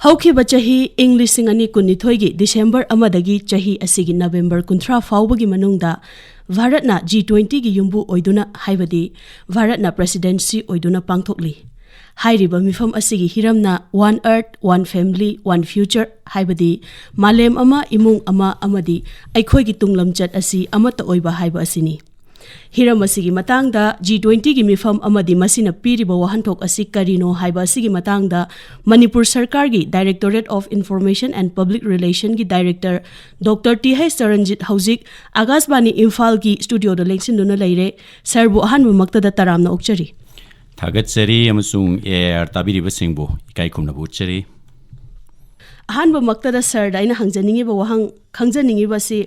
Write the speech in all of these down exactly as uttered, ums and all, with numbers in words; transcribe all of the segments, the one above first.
ꯍꯧꯈꯤꯕ ꯆꯍꯤ ꯏꯪ ꯂꯤꯁꯤꯡ ꯑꯅꯤ ꯀꯨꯟꯅꯤꯊꯣꯏꯒꯤ ꯗꯤꯁꯦꯝꯕꯔ ꯑꯃꯗꯒꯤ ꯆꯍꯤ ꯑꯁꯤꯒꯤ ꯅꯕꯦꯝꯕꯔ ꯀꯨꯟꯊ꯭ꯔꯥ ꯐꯥꯎꯕꯒꯤ ꯃꯅꯨꯡꯗ ꯚꯥꯔꯠꯅ ꯖꯤ ꯇ꯭ꯋꯦꯟꯇꯤꯒꯤ ꯌꯨꯝꯕꯨ ꯑꯣꯏꯗꯨꯅ, ꯍꯥꯏꯕꯗꯤ ꯚꯥꯔꯠꯅ ꯄ꯭ꯔꯦꯁꯤꯗꯦꯟꯁꯤ ꯑꯣꯏꯗꯨꯅ ꯄꯥꯡꯊꯣꯛꯂꯤ꯫ ꯍꯥꯏꯔꯤꯕ ꯃꯤꯐꯝ ꯑꯁꯤꯒꯤ ꯍꯤꯔꯝꯅ One Earth, One Family, One Future, ꯍꯥꯏꯕꯗꯤ ꯃꯥꯂꯦꯝ ꯑꯃ, ꯏꯃꯨꯡ ꯑꯃ ꯑꯃꯗꯤ ꯑꯩꯈꯣꯏꯒꯤ ꯇꯨꯡꯂꯝꯆꯠ ꯑꯁꯤ ꯑꯃꯠꯇ ꯑꯣꯏꯕ ꯍꯥꯏꯕ ꯑꯁꯤꯅꯤ꯫ ꯍꯤꯔꯝ ꯑꯁꯤꯒꯤ ꯃꯇꯥꯡꯗ ꯖꯤ ꯇ꯭ꯋꯦꯟꯇꯤꯒꯤ ꯃꯤꯐꯝ ꯑꯃꯗꯤ ꯃꯁꯤꯅ ꯄꯤꯔꯤꯕ ꯋꯥꯍꯟꯊꯣꯛ ꯑꯁꯤ ꯀꯔꯤꯅꯣ ꯍꯥꯏꯕ ꯑꯁꯤꯒꯤ ꯃꯇꯥꯡꯗ ꯃꯅꯤꯄꯨꯔ ꯁꯔꯀꯥꯔꯒꯤ Directorate of Information and Public Relationꯒꯤ Director Doctor T H Charanjit ꯍꯧꯖꯤꯛ ꯑꯥꯀꯥꯁꯕꯥꯅꯤ ꯏꯝꯐꯥꯜꯒꯤ ꯁ꯭ꯇꯨꯗꯤꯑꯣꯗ ꯂꯦꯡꯁꯤꯟꯗꯨꯅ ꯂꯩꯔꯦ꯫ ꯁꯔꯕꯨ ꯑꯍꯥꯟꯕꯃꯛꯇꯗ ꯇꯔꯥꯝꯅ ꯑꯣꯛꯆꯔꯤ꯫ ꯊꯥꯒꯠꯆꯔꯤ ꯑꯃꯁꯨꯡ ꯑꯦ ꯑꯥꯏ ꯑꯥꯔ ꯇꯥꯕꯤꯔꯤꯕꯁꯤꯡꯕꯨ ꯏꯀꯥꯏ ꯈꯨꯝꯅꯕ ꯎꯠꯆꯔꯤ꯫ ꯑꯍꯥꯟꯕꯃꯛꯇꯗ ꯁꯔꯗ ꯑꯩꯅ ꯍꯪꯖꯅꯤꯡꯉꯤꯕ ꯋꯥꯍꯪ, ꯈꯪꯖꯅꯤꯡꯉꯤꯕꯁꯤ,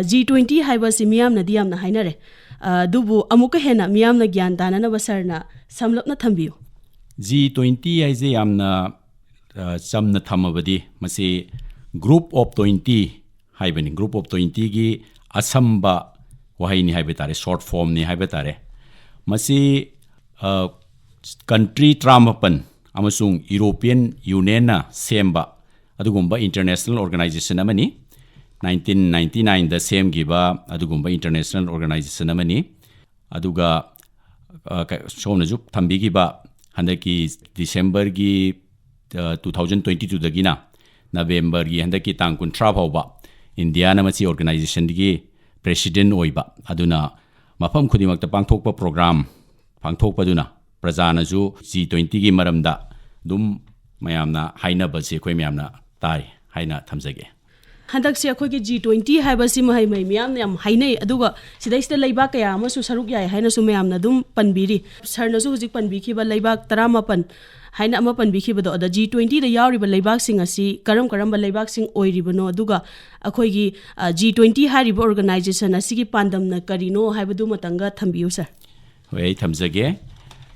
ꯖꯤ ꯇ꯭ꯋꯦꯟꯇꯤ ꯍꯥꯏꯕ ꯑꯁꯤ ꯃꯤꯌꯥꯝꯅꯗꯤ ꯌꯥꯝꯅ ꯍꯥꯏꯅꯔꯦ, ꯑ, ꯑꯗꯨꯕꯨ ꯑꯃꯨꯛꯀ ꯍꯦꯟꯅ ꯃꯤꯌꯥꯝꯅ ꯒ꯭ꯌꯥꯟ ꯇꯥꯅꯅꯕ ꯁꯔꯅ ꯁꯝꯂꯞꯅ ꯊꯝꯕꯤꯌꯨ꯫ ꯖꯤ ꯇ꯭ꯋꯦꯟꯇꯤ ꯍꯥꯏꯁꯦ ꯌꯥꯝꯅ, ꯑ, ꯆꯝꯅ ꯊꯝꯃꯕꯗꯤ ꯃꯁꯤ Group of Twenty ꯍꯥꯏꯕꯅꯤ꯫ Group of Twentyꯒꯤ ꯑꯁꯝꯕ ꯋꯥꯍꯩꯅꯤ ꯍꯥꯏꯕ ꯇꯥꯔꯦ, short formꯅꯤ ꯍꯥꯏꯕ ꯇꯥꯔꯦ꯫ ꯃꯁꯤ, ꯑ, country ꯇꯔꯥꯃꯥꯄꯟ ꯑꯃꯁꯨꯡ European Unionꯅ ꯁꯦꯝꯕ ꯑꯗꯨꯒꯨꯝꯕ international organization ꯑꯃꯅꯤ꯫ Nineteen ninety nineꯗ ꯁꯦꯝꯈꯤꯕ ꯑꯗꯨꯒꯨꯝꯕ international organization ꯑꯃꯅꯤ꯫ ꯑꯗꯨꯒ, ꯑ, ꯀ-, ꯁꯣꯝꯅꯁꯨ ꯊꯝꯕꯤꯈꯤꯕ ꯍꯟꯗꯛꯀꯤ ꯗꯤꯁꯦꯝꯕꯔꯒꯤ, ꯑ, two thousand twenty twoꯗꯒꯤꯅ ꯅꯕꯦꯝꯕꯔꯒꯤ ꯍꯟꯗꯛꯀꯤ ꯇꯥꯡ ꯀꯨꯟꯊ꯭ꯔꯥ ꯐꯥꯎꯕ ꯏꯟꯗꯤꯌꯥꯅ ꯃꯁꯤ organizationꯒꯤ president ꯑꯣꯏꯕ꯫ ꯑꯗꯨꯅ ꯃꯐꯝ ꯈꯨꯗꯤꯡꯃꯛꯇ ꯄꯥꯡꯊꯣꯛꯄ program, ꯄꯥꯡꯊꯣꯛꯄꯗꯨꯅ ꯄ꯭ꯔꯖꯥꯅꯁꯨ ꯖꯤ ꯇ꯭ꯋꯦꯟꯇꯤꯒꯤ ꯃꯔꯝꯗ ꯑꯗꯨꯝ ꯃꯌꯥꯝꯅ ꯍꯥꯏꯅꯕꯁꯦ ꯑꯩꯈꯣꯏ ꯃꯌꯥꯝꯅ ꯇꯥꯏ ꯍꯥꯏꯅ ꯊꯝꯖꯒꯦ꯫ ꯍꯟꯗꯛꯁꯦ ꯑꯩꯈꯣꯏꯒꯤ ꯖꯤ ꯇ꯭ꯋꯦꯟꯇꯤ ꯍꯥꯏꯕꯁꯤ ꯃꯍꯩ ꯃꯍꯩ ꯃꯤꯌꯥꯝꯅ ꯌꯥꯝ ꯍꯥꯏꯅꯩ, ꯑꯗꯨꯒ ꯁꯤꯗꯩꯁꯤꯗ ꯂꯩꯕꯥꯛ ꯀꯌꯥ ꯑꯃꯁꯨ ꯁꯔꯨꯛ ꯌꯥꯏ ꯍꯥꯏꯅꯁꯨ ꯃꯌꯥꯝꯅ ꯑꯗꯨꯝ ꯄꯟꯕꯤꯔꯤ꯫ ꯁꯔꯅꯁꯨ ꯍꯧꯖꯤꯛ ꯄꯟꯕꯤꯈꯤꯕ ꯂꯩꯕꯥꯛ ꯇꯔꯥꯃꯥꯄꯟ ꯍꯥꯏꯅ ꯑꯃ ꯄꯟꯕꯤꯈꯤꯕꯗꯣ, ꯑꯗ ꯖꯤ ꯇ꯭ꯋꯦꯟꯇꯤꯗ ꯌꯥꯎꯔꯤꯕ ꯂꯩꯕꯥꯛꯁꯤꯡ ꯑꯁꯤ ꯀꯔꯝ ꯀꯔꯝꯕ ꯂꯩꯕꯥꯛꯁꯤꯡ ꯑꯣꯏꯔꯤꯕꯅꯣ, ꯑꯗꯨꯒ ꯑꯩꯈꯣꯏꯒꯤ, ꯑ, ꯖꯤ ꯇ꯭ꯋꯦꯟꯇꯤ ꯍꯥꯏꯔꯤꯕ organization ꯑꯁꯤꯒꯤ ꯄꯥꯟꯗꯝꯅ ꯀꯔꯤꯅꯣ ꯍꯥꯏꯕꯗꯨꯃꯇꯪꯒ ꯊꯝꯕꯤꯌꯨ, ꯁꯔ꯫ ꯍꯣꯏ, ꯑꯩ ꯊꯝꯖꯒꯦ꯫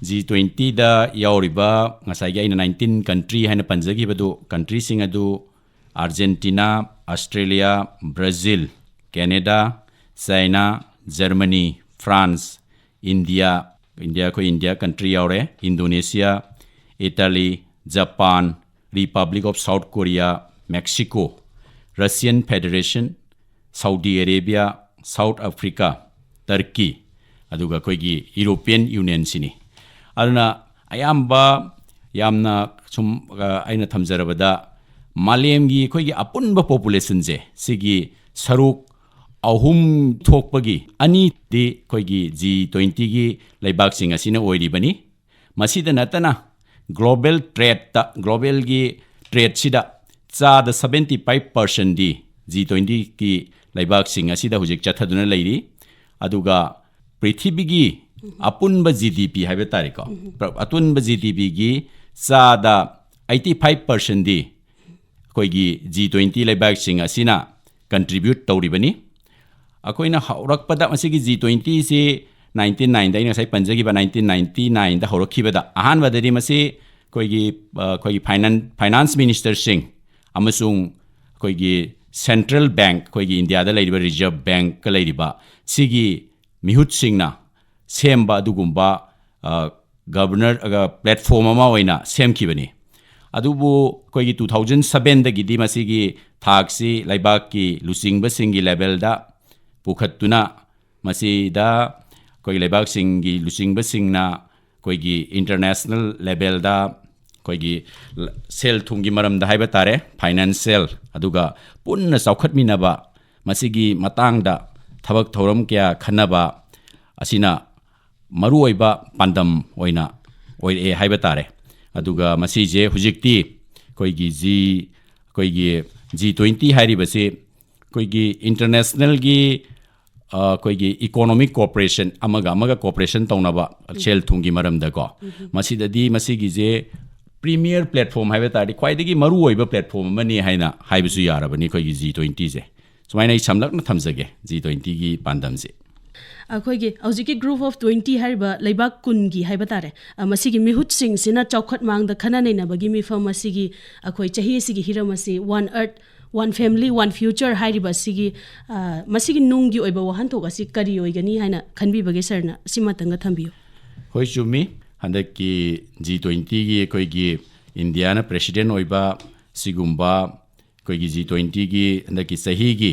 ꯖꯤ ꯇ꯭ꯋꯦꯟꯇꯤꯗ ꯌꯥꯎꯔꯤꯕ ꯉꯁꯥꯏꯒꯤ ꯑꯩꯅ nineteen country ꯍꯥꯏꯅ ꯄꯟꯖꯈꯤꯕꯗꯨ, countryꯁꯤꯡ ꯑꯗꯨ Argentina, Australia, Brazil, Canada, China, Germany, France, India, India, ꯑꯩꯈꯣꯏ ꯏꯟꯗꯤꯌꯥ country ꯌꯥꯎꯔꯦ, Indonesia, Italy, Japan, Republic of South Korea, Mexico, Russian Federation, Saudi Arabia, South Africa, Turkey, ꯑꯗꯨꯒ ꯑꯩꯈꯣꯏꯒꯤ European Unionꯁꯤꯅꯤ꯫ ꯑꯗꯨꯅ ꯑꯌꯥꯝꯕ ꯌꯥꯝꯅ ꯁꯨꯝ, ꯑ, ꯑꯩꯅ ꯊꯝꯖꯔꯕꯗ ꯃꯥꯂꯦꯝꯒꯤ ꯑꯩꯈꯣꯏꯒꯤ ꯑꯄꯨꯟꯕ populationꯁꯦ ꯁꯤꯒꯤ ꯁꯔꯨꯛ ꯑꯍꯨꯝ ꯊꯣꯛꯄꯒꯤ ꯑꯅꯤꯗꯤ ꯑꯩꯈꯣꯏꯒꯤ G twentyꯒꯤ ꯂꯩꯕꯥꯛꯁꯤꯡ ꯑꯁꯤꯅ ꯑꯣꯏꯔꯤꯕꯅꯤ꯫ ꯃꯁꯤꯗ ꯅꯠꯇꯅ global tradeꯇ, globalꯒꯤ tradeꯁꯤꯗ ꯆꯥꯗ seventy five percentꯗꯤ G twentyꯒꯤ ꯂꯩꯕꯥꯛꯁꯤꯡ ꯑꯁꯤꯗ ꯍꯧꯖꯤꯛ ꯆꯠꯊꯗꯨꯅ ꯂꯩꯔꯤ꯫ ꯑꯗꯨꯒ ꯄ꯭ꯔꯤꯊꯤꯕꯤꯒꯤ ꯑꯄꯨꯟꯕ G D P ꯍꯥꯏꯕ ꯇꯥꯔꯦꯀꯣ, ꯑꯄꯨꯟꯕ G D Pꯒꯤ ꯆꯥꯗ eighty five percentꯗꯤ ꯑꯩꯈꯣꯏꯒꯤ G twenty ꯂꯩꯕꯥꯛꯁꯤꯡ ꯑꯁꯤꯅ contribute ꯇꯧꯔꯤꯕꯅꯤ꯫ ꯑꯩꯈꯣꯏꯅ ꯍꯧꯔꯛꯄꯗ ꯃꯁꯤꯒꯤ G twentyꯁꯤ nineteen ninety, ꯑꯩꯅ ꯉꯁꯥꯏ ꯄꯟꯖꯈꯤꯕ nineteen ninety nineꯗ ꯍꯧꯔꯛꯈꯤꯕꯗ, ꯑꯍꯥꯟꯕꯗꯗꯤ ꯃꯁꯤ ꯑꯩꯈꯣꯏꯒꯤ, ꯑ, ꯑꯩꯈꯣꯏꯒꯤ finance, finance ministerꯁꯤꯡ ꯑꯃꯁꯨꯡ ꯑꯩꯈꯣꯏꯒꯤ central bank, ꯑꯩꯈꯣꯏꯒꯤ ꯏꯟꯗꯤꯌꯥꯗ ꯂꯩꯔꯤꯕ Reserve Bankꯀ ꯂꯩꯔꯤꯕ ꯁꯤꯒꯤ ꯃꯤꯍꯨꯠꯁꯤꯡꯅ ꯁꯦꯝꯕ ꯑꯗꯨꯒꯨꯝꯕ, ꯑ, governor, ꯑ, platform ꯑꯃ ꯑꯣꯏꯅ ꯁꯦꯝꯈꯤꯕꯅꯤ꯫ ꯑꯗꯨꯕꯨ ꯑꯩꯈꯣꯏꯒꯤ two thousand sevenꯗꯒꯤꯗꯤ ꯃꯁꯤꯒꯤ ꯊꯥꯛꯁꯤ ꯂꯩꯕꯥꯛꯀꯤ ꯂꯨꯆꯤꯡꯕꯁꯤꯡꯒꯤ levelꯗ ꯄꯨꯈꯠꯇꯨꯅ ꯃꯁꯤꯗ ꯑꯩꯈꯣꯏꯒꯤ ꯂꯩꯕꯥꯛꯁꯤꯡꯒꯤ ꯂꯨꯆꯤꯡꯕꯁꯤꯡꯅ ꯑꯩꯈꯣꯏꯒꯤ international levelꯗ ꯑꯩꯈꯣꯏꯒꯤ ꯂ-, ꯁꯦꯜ ꯊꯨꯝꯒꯤ ꯃꯔꯝꯗ ꯍꯥꯏꯕ ꯇꯥꯔꯦ, financial, ꯑꯗꯨꯒ ꯄꯨꯟꯅ ꯆꯥꯎꯈꯠꯃꯤꯟꯅꯕ, ꯃꯁꯤꯒꯤ ꯃꯇꯥꯡꯗ ꯊꯕꯛ ꯊꯧꯔꯝ ꯀꯌꯥ ꯈꯟꯅꯕ ꯑꯁꯤꯅ ꯃꯔꯨꯑꯣꯏꯕ ꯄꯥꯟꯗꯝ ꯑꯣꯏꯅ ꯑꯣꯏꯔꯛꯑꯦ ꯍꯥꯏꯕ ꯇꯥꯔꯦ꯫ ꯑꯗꯨꯒ ꯃꯁꯤꯁꯦ ꯍꯧꯖꯤꯛꯇꯤ ꯑꯩꯈꯣꯏꯒꯤ G, ꯑꯩꯈꯣꯏꯒꯤ G twenty ꯍꯥꯏꯔꯤꯕꯁꯤ ꯑꯩꯈꯣꯏꯒꯤ internationalꯒꯤ, ꯑ, ꯑꯩꯈꯣꯏꯒꯤ economic cooperation, ꯑꯃꯒ ꯑꯃꯒ cooperation ꯇꯧꯅꯕ ꯁꯦꯜ ꯊꯨꯝꯒꯤ ꯃꯔꯝꯗꯀꯣ, ꯃꯁꯤꯗꯗꯤ ꯃꯁꯤꯒꯤꯁꯦ premier platform ꯍꯥꯏꯕ ꯇꯥꯔꯗꯤ ꯈ꯭ꯋꯥꯏꯗꯒꯤ ꯃꯔꯨꯑꯣꯏꯕ platform ꯑꯃꯅꯤ ꯍꯥꯏꯅ ꯍꯥꯏꯕꯁꯨ ꯌꯥꯔꯕꯅꯤ ꯑꯩꯈꯣꯏꯒꯤ G twentyꯁꯦ꯫ ꯁꯨꯃꯥꯏꯅ ꯑꯩ ꯁꯝꯂꯞꯅ ꯊꯝꯖꯒꯦ G twentyꯒꯤ ꯄꯥꯟꯗꯝꯁꯦ꯫ ꯑꯩꯈꯣꯏꯒꯤ ꯍꯧꯖꯤꯛꯀꯤ Group of Twenty ꯍꯥꯏꯔꯤꯕ ꯂꯩꯕꯥꯛ ꯀꯨꯟꯒꯤ ꯍꯥꯏꯕ ꯇꯥꯔꯦ, ꯑ, ꯃꯁꯤꯒꯤ ꯃꯤꯍꯨꯠꯁꯤꯡꯁꯤꯅ ꯆꯥꯎꯈꯠ ꯃꯥꯡꯗ ꯈꯟꯅ ꯅꯩꯅꯕꯒꯤ ꯃꯤꯐꯝ ꯑꯁꯤꯒꯤ, ꯑꯩꯈꯣꯏ ꯆꯍꯤ ꯑꯁꯤꯒꯤ ꯍꯤꯔꯝ ꯑꯁꯤ One Earth, One Family, One Future ꯍꯥꯏꯔꯤꯕ ꯑꯁꯤꯒꯤ, ꯑ, ꯃꯁꯤꯒꯤ ꯅꯨꯡꯒꯤ ꯑꯣꯏꯕ ꯋꯥꯍꯟꯊꯣꯛ ꯑꯁꯤ ꯀꯔꯤ ꯑꯣꯏꯒꯅꯤ ꯍꯥꯏꯅ ꯈꯟꯕꯤꯕꯒꯦ? Sirꯅ ꯁꯤꯃꯇꯪꯒ ꯊꯝꯕꯤꯌꯨ꯫ ꯍꯣꯏ, ꯆꯨꯝꯃꯤ꯫ ꯍꯟꯗꯛꯀꯤ G twentyꯒꯤ ꯑꯩꯈꯣꯏꯒꯤ ꯏꯟꯗꯤꯌꯥꯅ ꯄ꯭ꯔꯦꯁꯤꯗꯦꯟ ꯑꯣꯏꯕ ꯁꯤꯒꯨꯝꯕ ꯑꯩꯈꯣꯏꯒꯤ ꯖꯤ ꯇ꯭ꯋꯦꯟꯇꯤꯒꯤ ꯍꯟꯗꯛꯀꯤ ꯆꯍꯤꯒꯤ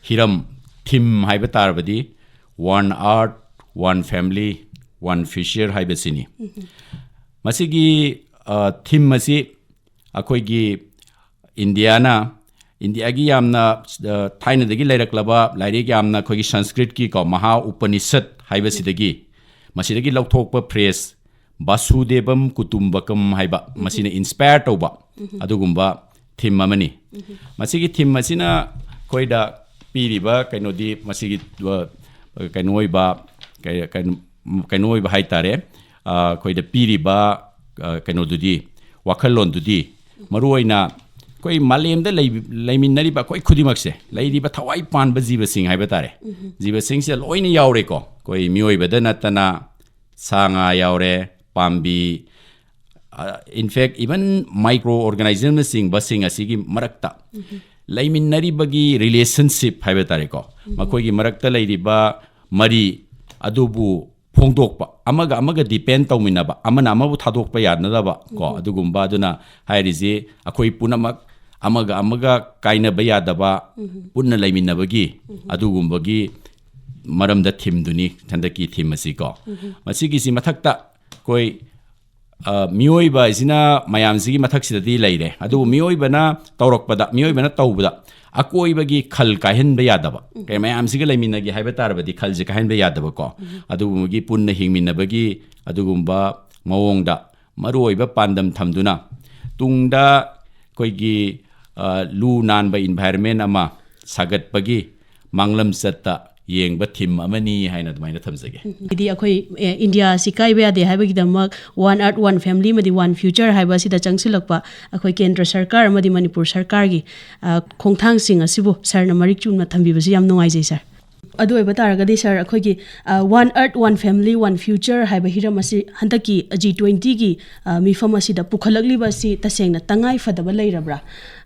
ꯍꯤꯔꯝ, ꯊꯤꯝ ꯍꯥꯏꯕ ꯇꯥꯔꯕꯗꯤ One Earth, One Family, One Future ꯍꯥꯏꯕꯁꯤꯅꯤ꯫ ꯃꯁꯤꯒꯤ ꯊꯤꯝ ꯑꯁꯤ ꯑꯩꯈꯣꯏꯒꯤ ꯏꯟꯗꯤꯌꯥꯅ, ꯏꯟꯗꯤꯌꯥꯒꯤ ꯌꯥꯝꯅ ꯊꯥꯏꯅꯗꯒꯤ ꯂꯩꯔꯛꯂꯕ ꯂꯥꯏꯔꯤꯛ, ꯌꯥꯝꯅ ꯑꯩꯈꯣꯏꯒꯤ ꯁꯪꯁꯀ꯭ꯔꯤꯠꯀꯤꯀꯣ ꯃꯍꯥ ꯎꯄꯅꯤꯁꯠ ꯍꯥꯏꯕꯁꯤꯗꯒꯤ, ꯃꯁꯤꯗꯒꯤ ꯂꯧꯊꯣꯛꯄ ꯐ꯭ꯔꯦꯖ ꯕꯥꯁꯨꯗꯦꯕꯝ ꯀꯨꯇꯨꯝꯕꯀꯝ ꯍꯥꯏꯕ, ꯃꯁꯤꯅ ꯏꯟꯁꯄꯥꯌꯔ ꯇꯧꯕ ꯑꯗꯨꯒꯨꯝꯕ ꯊꯤꯝ ꯑꯃꯅꯤ꯫ ꯃꯁꯤꯒꯤ ꯊꯤꯝ ꯑꯁꯤꯅ ꯑꯩꯈꯣꯏꯗ ꯄꯤꯔꯤꯕ ꯀꯩꯅꯣꯗꯤ, ꯃꯁꯤꯒꯤ ꯀꯩꯅꯣ ꯑꯣꯏꯕ, ꯀꯩꯅꯣ ꯑꯣꯏꯕ ꯍꯥꯏ ꯇꯥꯔꯦ, ꯑꯩꯈꯣꯏꯗ ꯄꯤꯔꯤꯕ ꯀꯩꯅꯣꯗꯨꯗꯤ, ꯋꯥꯈꯜꯂꯣꯟꯗꯨꯗꯤ, ꯃꯔꯨꯑꯣꯏꯅ ꯑꯩꯈꯣꯏ ꯃꯥꯂꯦꯝꯗ ꯂꯩꯃꯤꯟꯅꯔꯤꯕ ꯑꯩꯈꯣꯏ ꯈꯨꯗꯤꯡꯃꯛꯁꯦ, ꯂꯩꯔꯤꯕ ꯊꯋꯥꯏ ꯄꯥꯟꯕ ꯖꯤꯕꯁꯤꯡ ꯍꯥꯏꯕ ꯇꯥꯔꯦ, ꯖꯤꯕꯁꯤꯡꯁꯦ ꯂꯣꯏꯅ ꯌꯥꯎꯔꯦꯀꯣ꯫ ꯑꯩꯈꯣꯏ ꯃꯤꯑꯣꯏꯕꯗ ꯅꯠꯇꯅ ꯁꯥ ꯉꯥ ꯌꯥꯎꯔꯦ, ꯄꯥꯝꯕꯤ, in fact, even micro organismꯅꯆꯤꯡꯕꯁꯤꯡ ꯑꯁꯤꯒꯤ ꯃꯔꯛꯇ ꯂꯩꯃꯤꯟꯅꯔꯤꯕꯒꯤ ꯔꯤꯂꯦꯁꯟꯁꯤꯞ ꯍꯥꯏꯕ ꯇꯥꯔꯦꯀꯣ, ꯃꯈꯣꯏꯒꯤ ꯃꯔꯛꯇ ꯂꯩꯔꯤꯕ ꯃꯔꯤ ꯑꯗꯨꯕꯨ ꯐꯣꯡꯗꯣꯛꯄ, ꯑꯃꯒ ꯑꯃꯒ ꯗꯤꯄꯦꯟ ꯇꯧꯃꯤꯟꯅꯕ, ꯑꯃꯅ ꯑꯃꯕꯨ ꯊꯥꯗꯣꯛꯄ ꯌꯥꯗꯅꯕ ꯀꯣ, ꯑꯗꯨꯒꯨꯝꯕ, ꯑꯗꯨꯅ ꯍꯥꯏꯔꯤꯁꯤ ꯑꯩꯈꯣꯏ ꯄꯨꯝꯅꯃꯛ ꯑꯃꯒ ꯑꯃꯒ ꯀꯥꯏꯅꯕ ꯌꯥꯗꯕ, ꯄꯨꯟꯅ ꯂꯩꯃꯤꯟꯅꯕꯒꯤ ꯑꯗꯨꯒꯨꯝꯕꯒꯤ ꯃꯔꯝꯗ ꯊꯤꯝꯗꯨꯅꯤ ꯍꯟꯗꯛꯀꯤ ꯊꯤꯝ ꯑꯁꯤ ꯀꯣ꯫ ꯃꯁꯤꯒꯤꯁꯤ ꯃꯊꯛꯇ ꯑꯩꯈꯣꯏ ꯃꯤꯑꯣꯏꯕ ꯍꯥꯏꯁꯤꯅ ꯃꯌꯥꯝꯁꯤꯒꯤ ꯃꯊꯛꯁꯤꯗꯗꯤ ꯂꯩꯔꯦ, ꯑꯗꯨꯕꯨ ꯃꯤꯑꯣꯏꯕꯅ ꯇꯧꯔꯛꯄꯗ, ꯃꯤꯑꯣꯏꯕꯅ ꯇꯧꯕꯗ ꯑꯀꯣꯏꯕꯒꯤ ꯈꯜ ꯀꯥꯏꯍꯟꯕ ꯌꯥꯗꯕ, ꯀꯩ ꯃꯌꯥꯝꯁꯤꯒ ꯂꯩꯃꯤꯟꯅꯒꯦ ꯍꯥꯏꯕ ꯇꯥꯔꯕꯗꯤ ꯈꯜꯁꯦ ꯀꯥꯏꯍꯟꯕ ꯌꯥꯗꯕꯀꯣ꯫ ꯑꯗꯨꯒꯨꯝꯕꯒꯤ ꯄꯨꯟꯅ ꯍꯤꯡꯃꯤꯟꯅꯕꯒꯤ ꯑꯗꯨꯒꯨꯝꯕ ꯃꯑꯣꯡꯗ ꯃꯔꯨꯑꯣꯏꯕ ꯄꯥꯟꯗꯝ ꯊꯝꯗꯨꯅ ꯇꯨꯡꯗ ꯑꯩꯈꯣꯏꯒꯤ ꯂꯨ ꯅꯥꯟꯕ ꯏꯟꯚꯥꯏꯔꯟꯃꯦꯟ ꯑꯃ ꯁꯥꯒꯠꯄꯒꯤ ꯃꯥꯡꯂꯝꯆꯠꯇ ꯌꯦꯡꯕ ꯊꯤꯝ ꯑꯃꯅꯤ ꯍꯥꯏꯅ ꯑꯗꯨꯃꯥꯏꯅ ꯊꯝꯖꯒꯦ꯫ ꯍꯥꯏꯗꯤ ꯑꯩꯈꯣꯏ, ꯑꯦ, ꯏꯟꯗꯤꯌꯥ ꯑꯁꯤ ꯀꯥꯏꯕ ꯌꯥꯗꯦ ꯍꯥꯏꯕꯒꯤꯗꯃꯛ One Earth, One Family ꯑꯃꯗꯤ One Future ꯍꯥꯏꯕ ꯑꯁꯤꯗ ꯆꯪꯁꯤꯜꯂꯛꯄ ꯑꯩꯈꯣꯏ ꯀꯦꯟꯗ꯭ꯔ ꯁꯔꯀꯥꯔ ꯑꯃꯗꯤ ꯃꯅꯤꯄꯨꯔ ꯁꯔꯀꯥꯔꯒꯤ, ꯑ, ꯈꯣꯡꯊꯥꯡꯁꯤꯡ ꯑꯁꯤꯕꯨ ꯁꯥꯔꯅ ꯃꯔꯤꯛ ꯆꯨꯝꯅ ꯊꯝꯕꯤꯕꯁꯤ ꯌꯥꯝ ꯅꯨꯡꯉꯥꯏꯖꯩ, ꯁꯥꯔ꯫ ꯑꯗꯨ ꯑꯣꯏꯕ ꯇꯥꯔꯒꯗꯤ ꯁꯥꯔ, ꯑꯩꯈꯣꯏꯒꯤ one art one family one future ꯍꯥꯏꯕ ꯍꯤꯔꯝ ꯑꯁꯤ ꯍꯟꯗꯛꯀꯤ ꯖꯤ ꯇ꯭ꯋꯦꯟꯇꯤꯒꯤ ꯃꯤꯐꯝ ꯑꯁꯤꯗ ꯄꯨꯈꯠꯂꯛꯂꯤꯕ ꯑꯁꯤ ꯇꯁꯦꯡꯅ ꯇꯉꯥꯏ ꯐꯗꯕ ꯂꯩꯔꯕ꯭ꯔꯥ?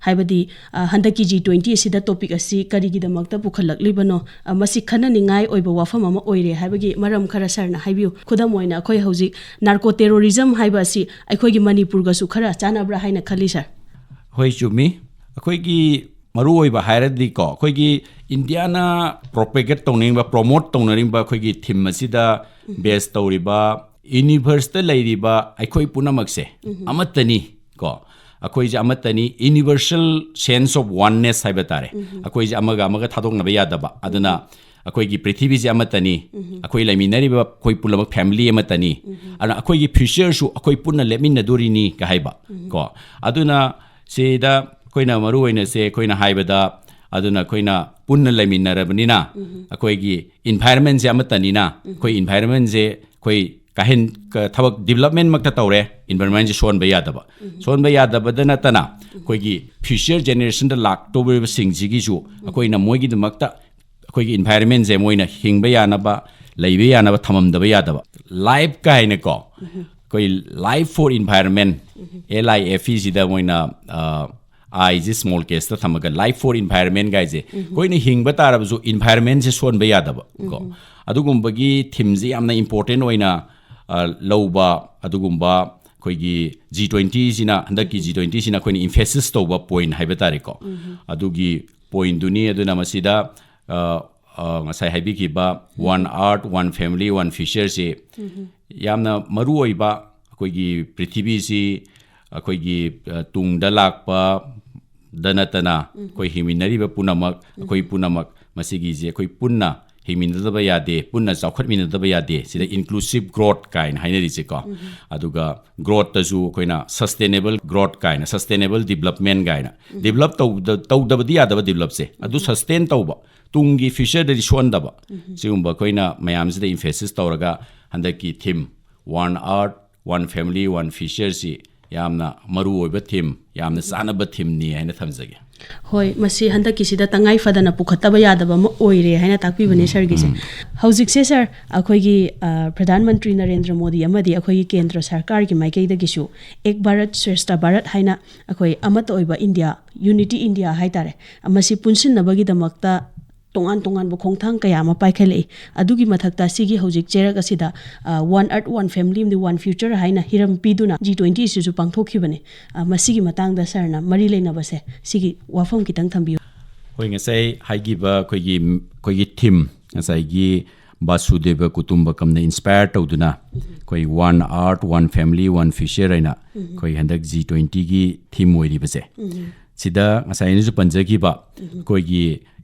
ꯍꯥꯏꯕꯗꯤ, ꯑ, ꯍꯟꯗꯛꯀꯤ ꯖꯤ ꯇ꯭ꯋꯦꯟꯇꯤ ꯑꯁꯤꯗ ꯇꯣꯄꯤꯛ ꯑꯁꯤ ꯀꯔꯤꯒꯤꯗꯃꯛꯇ ꯄꯨꯈꯠꯂꯛꯂꯤꯕꯅꯣ? ꯑ, ꯃꯁꯤ ꯈꯟꯅꯅꯤꯡꯉꯥꯏ ꯑꯣꯏꯕ ꯋꯥꯐꯝ ꯑꯃ ꯑꯣꯏꯔꯦ ꯍꯥꯏꯕꯒꯤ ꯃꯔꯝ ꯈꯔ ꯁꯥꯔꯅ ꯍꯥꯏꯕꯤꯌꯨ꯫ ꯈꯨꯗꯝ ꯑꯣꯏꯅ, ꯑꯩꯈꯣꯏ ꯍꯧꯖꯤꯛ ꯅꯥꯔꯀꯣ ꯇꯦꯔꯣꯔꯤꯖꯝ ꯍꯥꯏꯕ ꯑꯁꯤ ꯑꯩꯈꯣꯏꯒꯤ ꯃꯅꯤꯄꯨꯔꯒꯁꯨ ꯈꯔ ꯆꯥꯟꯅꯕ꯭ꯔꯥ ꯍꯥꯏꯅ ꯈꯜꯂꯤ ꯁꯥꯔ꯫ ꯍꯣꯏ, ꯆꯨꯝꯃꯤ꯫ ꯑꯩꯈꯣꯏꯒꯤ ꯃꯔꯨꯑꯣꯏꯕ ꯍꯥꯏꯔꯗꯤꯀꯣ, ꯑꯩꯈꯣꯏꯒꯤ ꯏꯟꯗꯤꯌꯥꯅ ꯄ꯭ꯔꯣꯄꯦꯒꯦꯠ ꯇꯧꯅꯤꯡꯕ, ꯄ꯭ꯔꯣꯃꯣꯠ ꯇꯧꯅꯔꯤꯕ ꯑꯩꯈꯣꯏꯒꯤ ꯊꯤꯝ ꯑꯁꯤꯗ ꯕꯦꯁ ꯇꯧꯔꯤꯕ ꯌꯨꯅꯤꯚꯔꯁꯇ ꯂꯩꯔꯤꯕ ꯑꯩꯈꯣꯏ ꯄꯨꯝꯅꯃꯛꯁꯦ ꯑꯃꯠꯇꯅꯤ ꯀꯣ꯫ ꯑꯩꯈꯣꯏꯁꯦ ꯑꯃꯠꯇꯅꯤ, ꯌꯨꯅꯤꯚꯔꯁꯦꯜ ꯁꯦꯟꯁ ꯑꯣꯐ ꯋꯥꯟꯅꯦꯁ ꯍꯥꯏꯕ ꯇꯥꯔꯦ꯫ ꯑꯩꯈꯣꯏꯁꯦ ꯑꯃꯒ ꯑꯃꯒ ꯊꯥꯗꯣꯛꯅꯕ ꯌꯥꯗꯕ꯫ ꯑꯗꯨꯅ ꯑꯩꯈꯣꯏꯒꯤ ꯄ꯭ꯔꯤꯊꯤꯕꯤꯁꯦ ꯑꯃꯠꯇꯅꯤ, ꯑꯩꯈꯣꯏ ꯂꯩꯃꯤꯟꯅꯔꯤꯕ ꯑꯩꯈꯣꯏ ꯄꯨꯝꯅꯃꯛ ꯐꯦꯃꯤꯂꯤ ꯑꯃꯠꯇꯅꯤ꯫ ꯑꯗꯨꯅ ꯑꯩꯈꯣꯏꯒꯤ ꯐ꯭ꯌꯨꯆꯔꯁꯨ ꯑꯩꯈꯣꯏ ꯄꯨꯟꯅ ꯂꯦꯞꯃꯤꯟꯅꯗꯣꯔꯤꯅꯤ ꯀ ꯍꯥꯏꯕ ꯀꯣ꯫ ꯑꯗꯨꯅ ꯁꯤꯗ ꯑꯩꯈꯣꯏꯅ ꯃꯔꯨ ꯑꯣꯏꯅꯁꯦ ꯑꯩꯈꯣꯏꯅ ꯍꯥꯏꯕꯗ, ꯑꯗꯨꯅ ꯑꯩꯈꯣꯏꯅ ꯄꯨꯟꯅ ꯂꯩꯃꯤꯟꯅꯔꯕꯅꯤꯅ ꯑꯩꯈꯣꯏꯒꯤ ꯏꯟꯚꯥꯏꯔꯟꯃꯦꯟꯁꯦ ꯑꯃꯠꯇꯅꯤꯅ, ꯑꯩꯈꯣꯏ ꯏꯟꯚꯥꯏꯔꯟꯃꯦꯟꯁꯦ ꯑꯩꯈꯣꯏ ꯀꯥꯍꯦꯟ ꯊꯕꯛ ꯗꯤꯕꯂꯞꯃꯦꯟꯃꯛꯇ ꯇꯧꯔꯦ, ꯏꯟꯚꯥꯏꯔꯟꯃꯦꯟꯁꯦ ꯁꯣꯟꯕ ꯌꯥꯗꯕ꯫ ꯁꯣꯟꯕ ꯌꯥꯗꯕꯗ ꯅꯠꯇꯅ ꯑꯩꯈꯣꯏꯒꯤ ꯐ꯭ꯌꯨꯆꯔ ꯖꯦꯅꯦꯔꯦꯁꯟꯗ ꯂꯥꯛꯇꯧꯔꯤꯕꯁꯤꯡꯁꯤꯒꯤꯁꯨ ꯑꯩꯈꯣꯏꯅ ꯃꯣꯏꯒꯤꯗꯃꯛꯇ ꯑꯩꯈꯣꯏꯒꯤ ꯏꯟꯚꯥꯏꯔꯟꯃꯦꯟꯁꯦ ꯃꯣꯏꯅ ꯍꯤꯡꯕ ꯌꯥꯅꯕ, ꯂꯩꯕ ꯌꯥꯅꯕ ꯊꯝꯃꯝꯗꯕ ꯌꯥꯗꯕ꯫ ꯂꯥꯏꯐ ꯀꯥꯏꯅꯀꯣ, ꯑꯩꯈꯣꯏ Life for Environment, L I F E ꯁꯤꯗ ꯃꯣꯏꯅ, ꯑ, ꯑꯥꯏꯁꯦ ꯁ꯭ꯃꯣꯜ ꯀꯦꯁꯇ ꯊꯝꯃꯒ Life for Environment ꯒꯥꯏꯁꯦ, ꯑꯩꯈꯣꯏꯅ ꯍꯤꯡꯕ ꯇꯥꯔꯕꯁꯨ ꯏꯟꯚꯥꯏꯔꯟꯃꯦꯟꯁꯦ ꯁꯣꯟꯕ ꯌꯥꯗꯕ ꯀꯣ꯫ ꯑꯗꯨꯒꯨꯝꯕꯒꯤ ꯊꯤꯝꯁꯦ ꯌꯥꯝꯅ ꯏꯝꯄꯣꯔꯇꯦꯟ ꯑꯣꯏꯅ, ꯑ, ꯂꯧꯕ ꯑꯗꯨꯒꯨꯝꯕ ꯑꯩꯈꯣꯏꯒꯤ ꯖꯤ ꯇ꯭ꯋꯦꯟꯇꯤꯁꯤꯅ, ꯍꯟꯗꯛꯀꯤ ꯖꯤ ꯇ꯭ꯋꯦꯟꯇꯤꯁꯤꯅ ꯑꯩꯈꯣꯏꯅ ꯏꯝꯐꯦꯁꯤꯁ ꯇꯧꯕ ꯄꯣꯏꯟ ꯍꯥꯏꯕ ꯇꯥꯔꯦꯀꯣ꯫ ꯑꯗꯨꯒꯤ ꯄꯣꯏꯟꯗꯨꯅꯤ꯫ ꯑꯗꯨꯅ ꯃꯁꯤꯗ, ꯑ, ꯑ, ꯉꯁꯥꯏ ꯍꯥꯏꯕꯤꯈꯤꯕ One Earth, One Family, One Future ꯁꯤ ꯌꯥꯝꯅ ꯃꯔꯨ ꯑꯣꯏꯕ, ꯑꯩꯈꯣꯏꯒꯤ ꯄ꯭ꯔꯤꯊꯤꯕꯤꯁꯤ ꯑꯩꯈꯣꯏꯒꯤ, ꯑ, ꯇꯨꯡꯗ ꯂꯥꯛꯄꯗ ꯅꯠꯇꯅ ꯑꯩꯈꯣꯏ ꯍꯤꯡꯃꯤꯟꯅꯔꯤꯕ ꯄꯨꯝꯅꯃꯛ, ꯑꯩꯈꯣꯏ ꯄꯨꯝꯅꯃꯛ ꯃꯁꯤꯒꯤꯁꯦ ꯑꯩꯈꯣꯏ ꯄꯨꯟꯅ ꯍꯤꯡꯃꯤꯟꯅꯗꯕ ꯌꯥꯗꯦ, ꯄꯨꯟꯅ ꯆꯥꯎꯈꯠꯃꯤꯟꯅꯗꯕ ꯌꯥꯗꯦ꯫ ꯁꯤꯗ ꯏꯟꯀ꯭ꯂꯨꯁꯤꯞ ꯒ꯭ꯔꯣꯠ ꯀꯥꯏꯅ ꯍꯥꯏꯅꯔꯤꯁꯦꯀꯣ꯫ ꯑꯗꯨꯒ ꯒ꯭ꯔꯣꯠꯇꯁꯨ ꯑꯩꯈꯣꯏꯅ ꯁꯁꯇꯦꯅꯦꯕꯜ ꯒ꯭ꯔꯣꯠ ꯀꯥꯏꯅ, ꯁꯁꯇꯦꯅꯦꯕꯜ ꯗꯤꯕꯂꯞꯃꯦꯟ ꯀꯥꯏꯅ, ꯗꯤꯕꯂꯞ ꯇꯧꯗ-, ꯇꯧꯗꯕꯗꯤ ꯌꯥꯗꯕ ꯗꯤꯕꯂꯞꯁꯦ, ꯑꯗꯨ ꯁꯁꯇꯦꯟ ꯇꯧꯕ, ꯇꯨꯡꯒꯤ ꯐ꯭ꯌꯨꯆꯔꯗ ꯁꯣꯟꯗꯕ, ꯁꯤꯒꯨꯝꯕ ꯑꯩꯈꯣꯏꯅ ꯃꯌꯥꯝꯁꯤꯗ ꯏꯝꯐꯦꯁꯤꯁ ꯇꯧꯔꯒ ꯍꯟꯗꯛꯀꯤ ꯊꯤꯝ One Earth, One Family, One Future ꯁꯤ ꯌꯥꯝꯅ ꯃꯔꯨ ꯑꯣꯏꯕ ꯊꯤꯝ, ꯌꯥꯝꯅ ꯆꯥꯅꯕ ꯊꯤꯝꯅꯤ ꯍꯥꯏꯅ ꯊꯝꯖꯒꯦ꯫ ꯍꯣꯏ, ꯃꯁꯤ ꯍꯟꯗꯛꯀꯤꯁꯤꯗ ꯇꯉꯥꯏ ꯐꯗꯅ ꯄꯨꯈꯠꯇꯕ ꯌꯥꯗꯕ ꯑꯃ ꯑꯣꯏꯔꯦ ꯍꯥꯏꯅ ꯇꯥꯛꯄꯤꯕꯅꯦ ꯁꯥꯔꯒꯤꯁꯦ꯫ ꯍꯧꯖꯤꯛꯁꯦ ꯁꯥꯔ, ꯑꯩꯈꯣꯏꯒꯤ ꯑ, ꯄ꯭ꯔꯙꯥꯟ ꯃꯟꯇ꯭ꯔꯤ ꯅꯔꯦꯟꯗ꯭ꯔ ꯃꯣꯗꯤ ꯑꯃꯗꯤ ꯑꯩꯈꯣꯏꯒꯤ ꯀꯦꯟꯗ꯭ꯔ ꯁꯔꯀꯥꯔꯒꯤ ꯃꯥꯏꯀꯩꯗꯒꯤꯁꯨ ꯑꯦꯛ ꯚꯥꯔꯠ ꯁ꯭ꯔꯦꯁꯊ ꯚꯥꯔꯠ ꯍꯥꯏꯅ ꯑꯩꯈꯣꯏ ꯑꯃꯠꯇ ꯑꯣꯏꯕ ꯏꯟꯗꯤꯌꯥ, ꯌꯨꯅꯤꯇꯤ ꯏꯟꯗꯤꯌꯥ ꯍꯥꯏꯇꯥꯔꯦ, ꯃꯁꯤ ꯄꯨꯟꯁꯤꯟꯅꯕꯒꯤꯗꯃꯛꯇ ꯇꯣꯉꯥꯟ ꯇꯣꯉꯥꯟꯕ ꯈꯣꯡꯊꯥꯡ ꯀꯌꯥ ꯑꯃ ꯄꯥꯏꯈꯠꯂꯛꯏ꯫ ꯑꯗꯨꯒꯤ ꯃꯊꯛꯇ ꯁꯤꯒꯤ ꯍꯧꯖꯤꯛ ꯆꯦꯔꯛ ꯑꯁꯤꯗ, ꯑ, One Earth, One Family ꯑꯃꯗꯤ One Future ꯍꯥꯏꯅ ꯍꯤꯔꯝ ꯄꯤꯗꯨꯅ ꯖꯤ ꯇ꯭ꯋꯦꯟꯇꯤ ꯁꯤꯁꯨ ꯄꯥꯡꯊꯣꯛꯈꯤꯕꯅꯤ꯫ ꯑ, ꯃꯁꯤꯒꯤ ꯃꯇꯥꯡꯗ ꯁꯥꯔꯅ ꯃꯔꯤ ꯂꯩꯅꯕꯁꯦ, ꯁꯤꯒꯤ ꯋꯥꯐꯝ ꯈꯤꯇꯪ ꯊꯝꯕꯤꯌꯨ꯫ ꯍꯣꯏ, ꯉꯁꯥꯏ ꯍꯥꯏꯈꯤꯕ ꯑꯩꯈꯣꯏꯒꯤ, ꯑꯩꯈꯣꯏꯒꯤ ꯊꯤꯝ, ꯉꯁꯥꯏꯒꯤ ꯕꯥꯁꯨꯗꯦꯕ ꯀꯨꯇꯨꯝꯕꯀꯝꯅ ꯏꯟꯁꯄꯥꯌꯔ ꯇꯧꯗꯨꯅ ꯑꯩꯈꯣꯏ One Earth, One Family, One Future ꯍꯥꯏꯅ ꯑꯩꯈꯣꯏ ꯍꯟꯗꯛ ꯖꯤ ꯇ꯭ꯋꯦꯟꯇꯤꯒꯤ ꯊꯤꯝ ꯑꯣꯏꯔꯤꯕꯁꯦ, ꯁꯤꯗ ꯉꯁꯥꯏ ꯑꯩꯅꯁꯨ ꯄꯟꯖꯈꯤꯕ ꯑꯩꯈꯣꯏꯒꯤ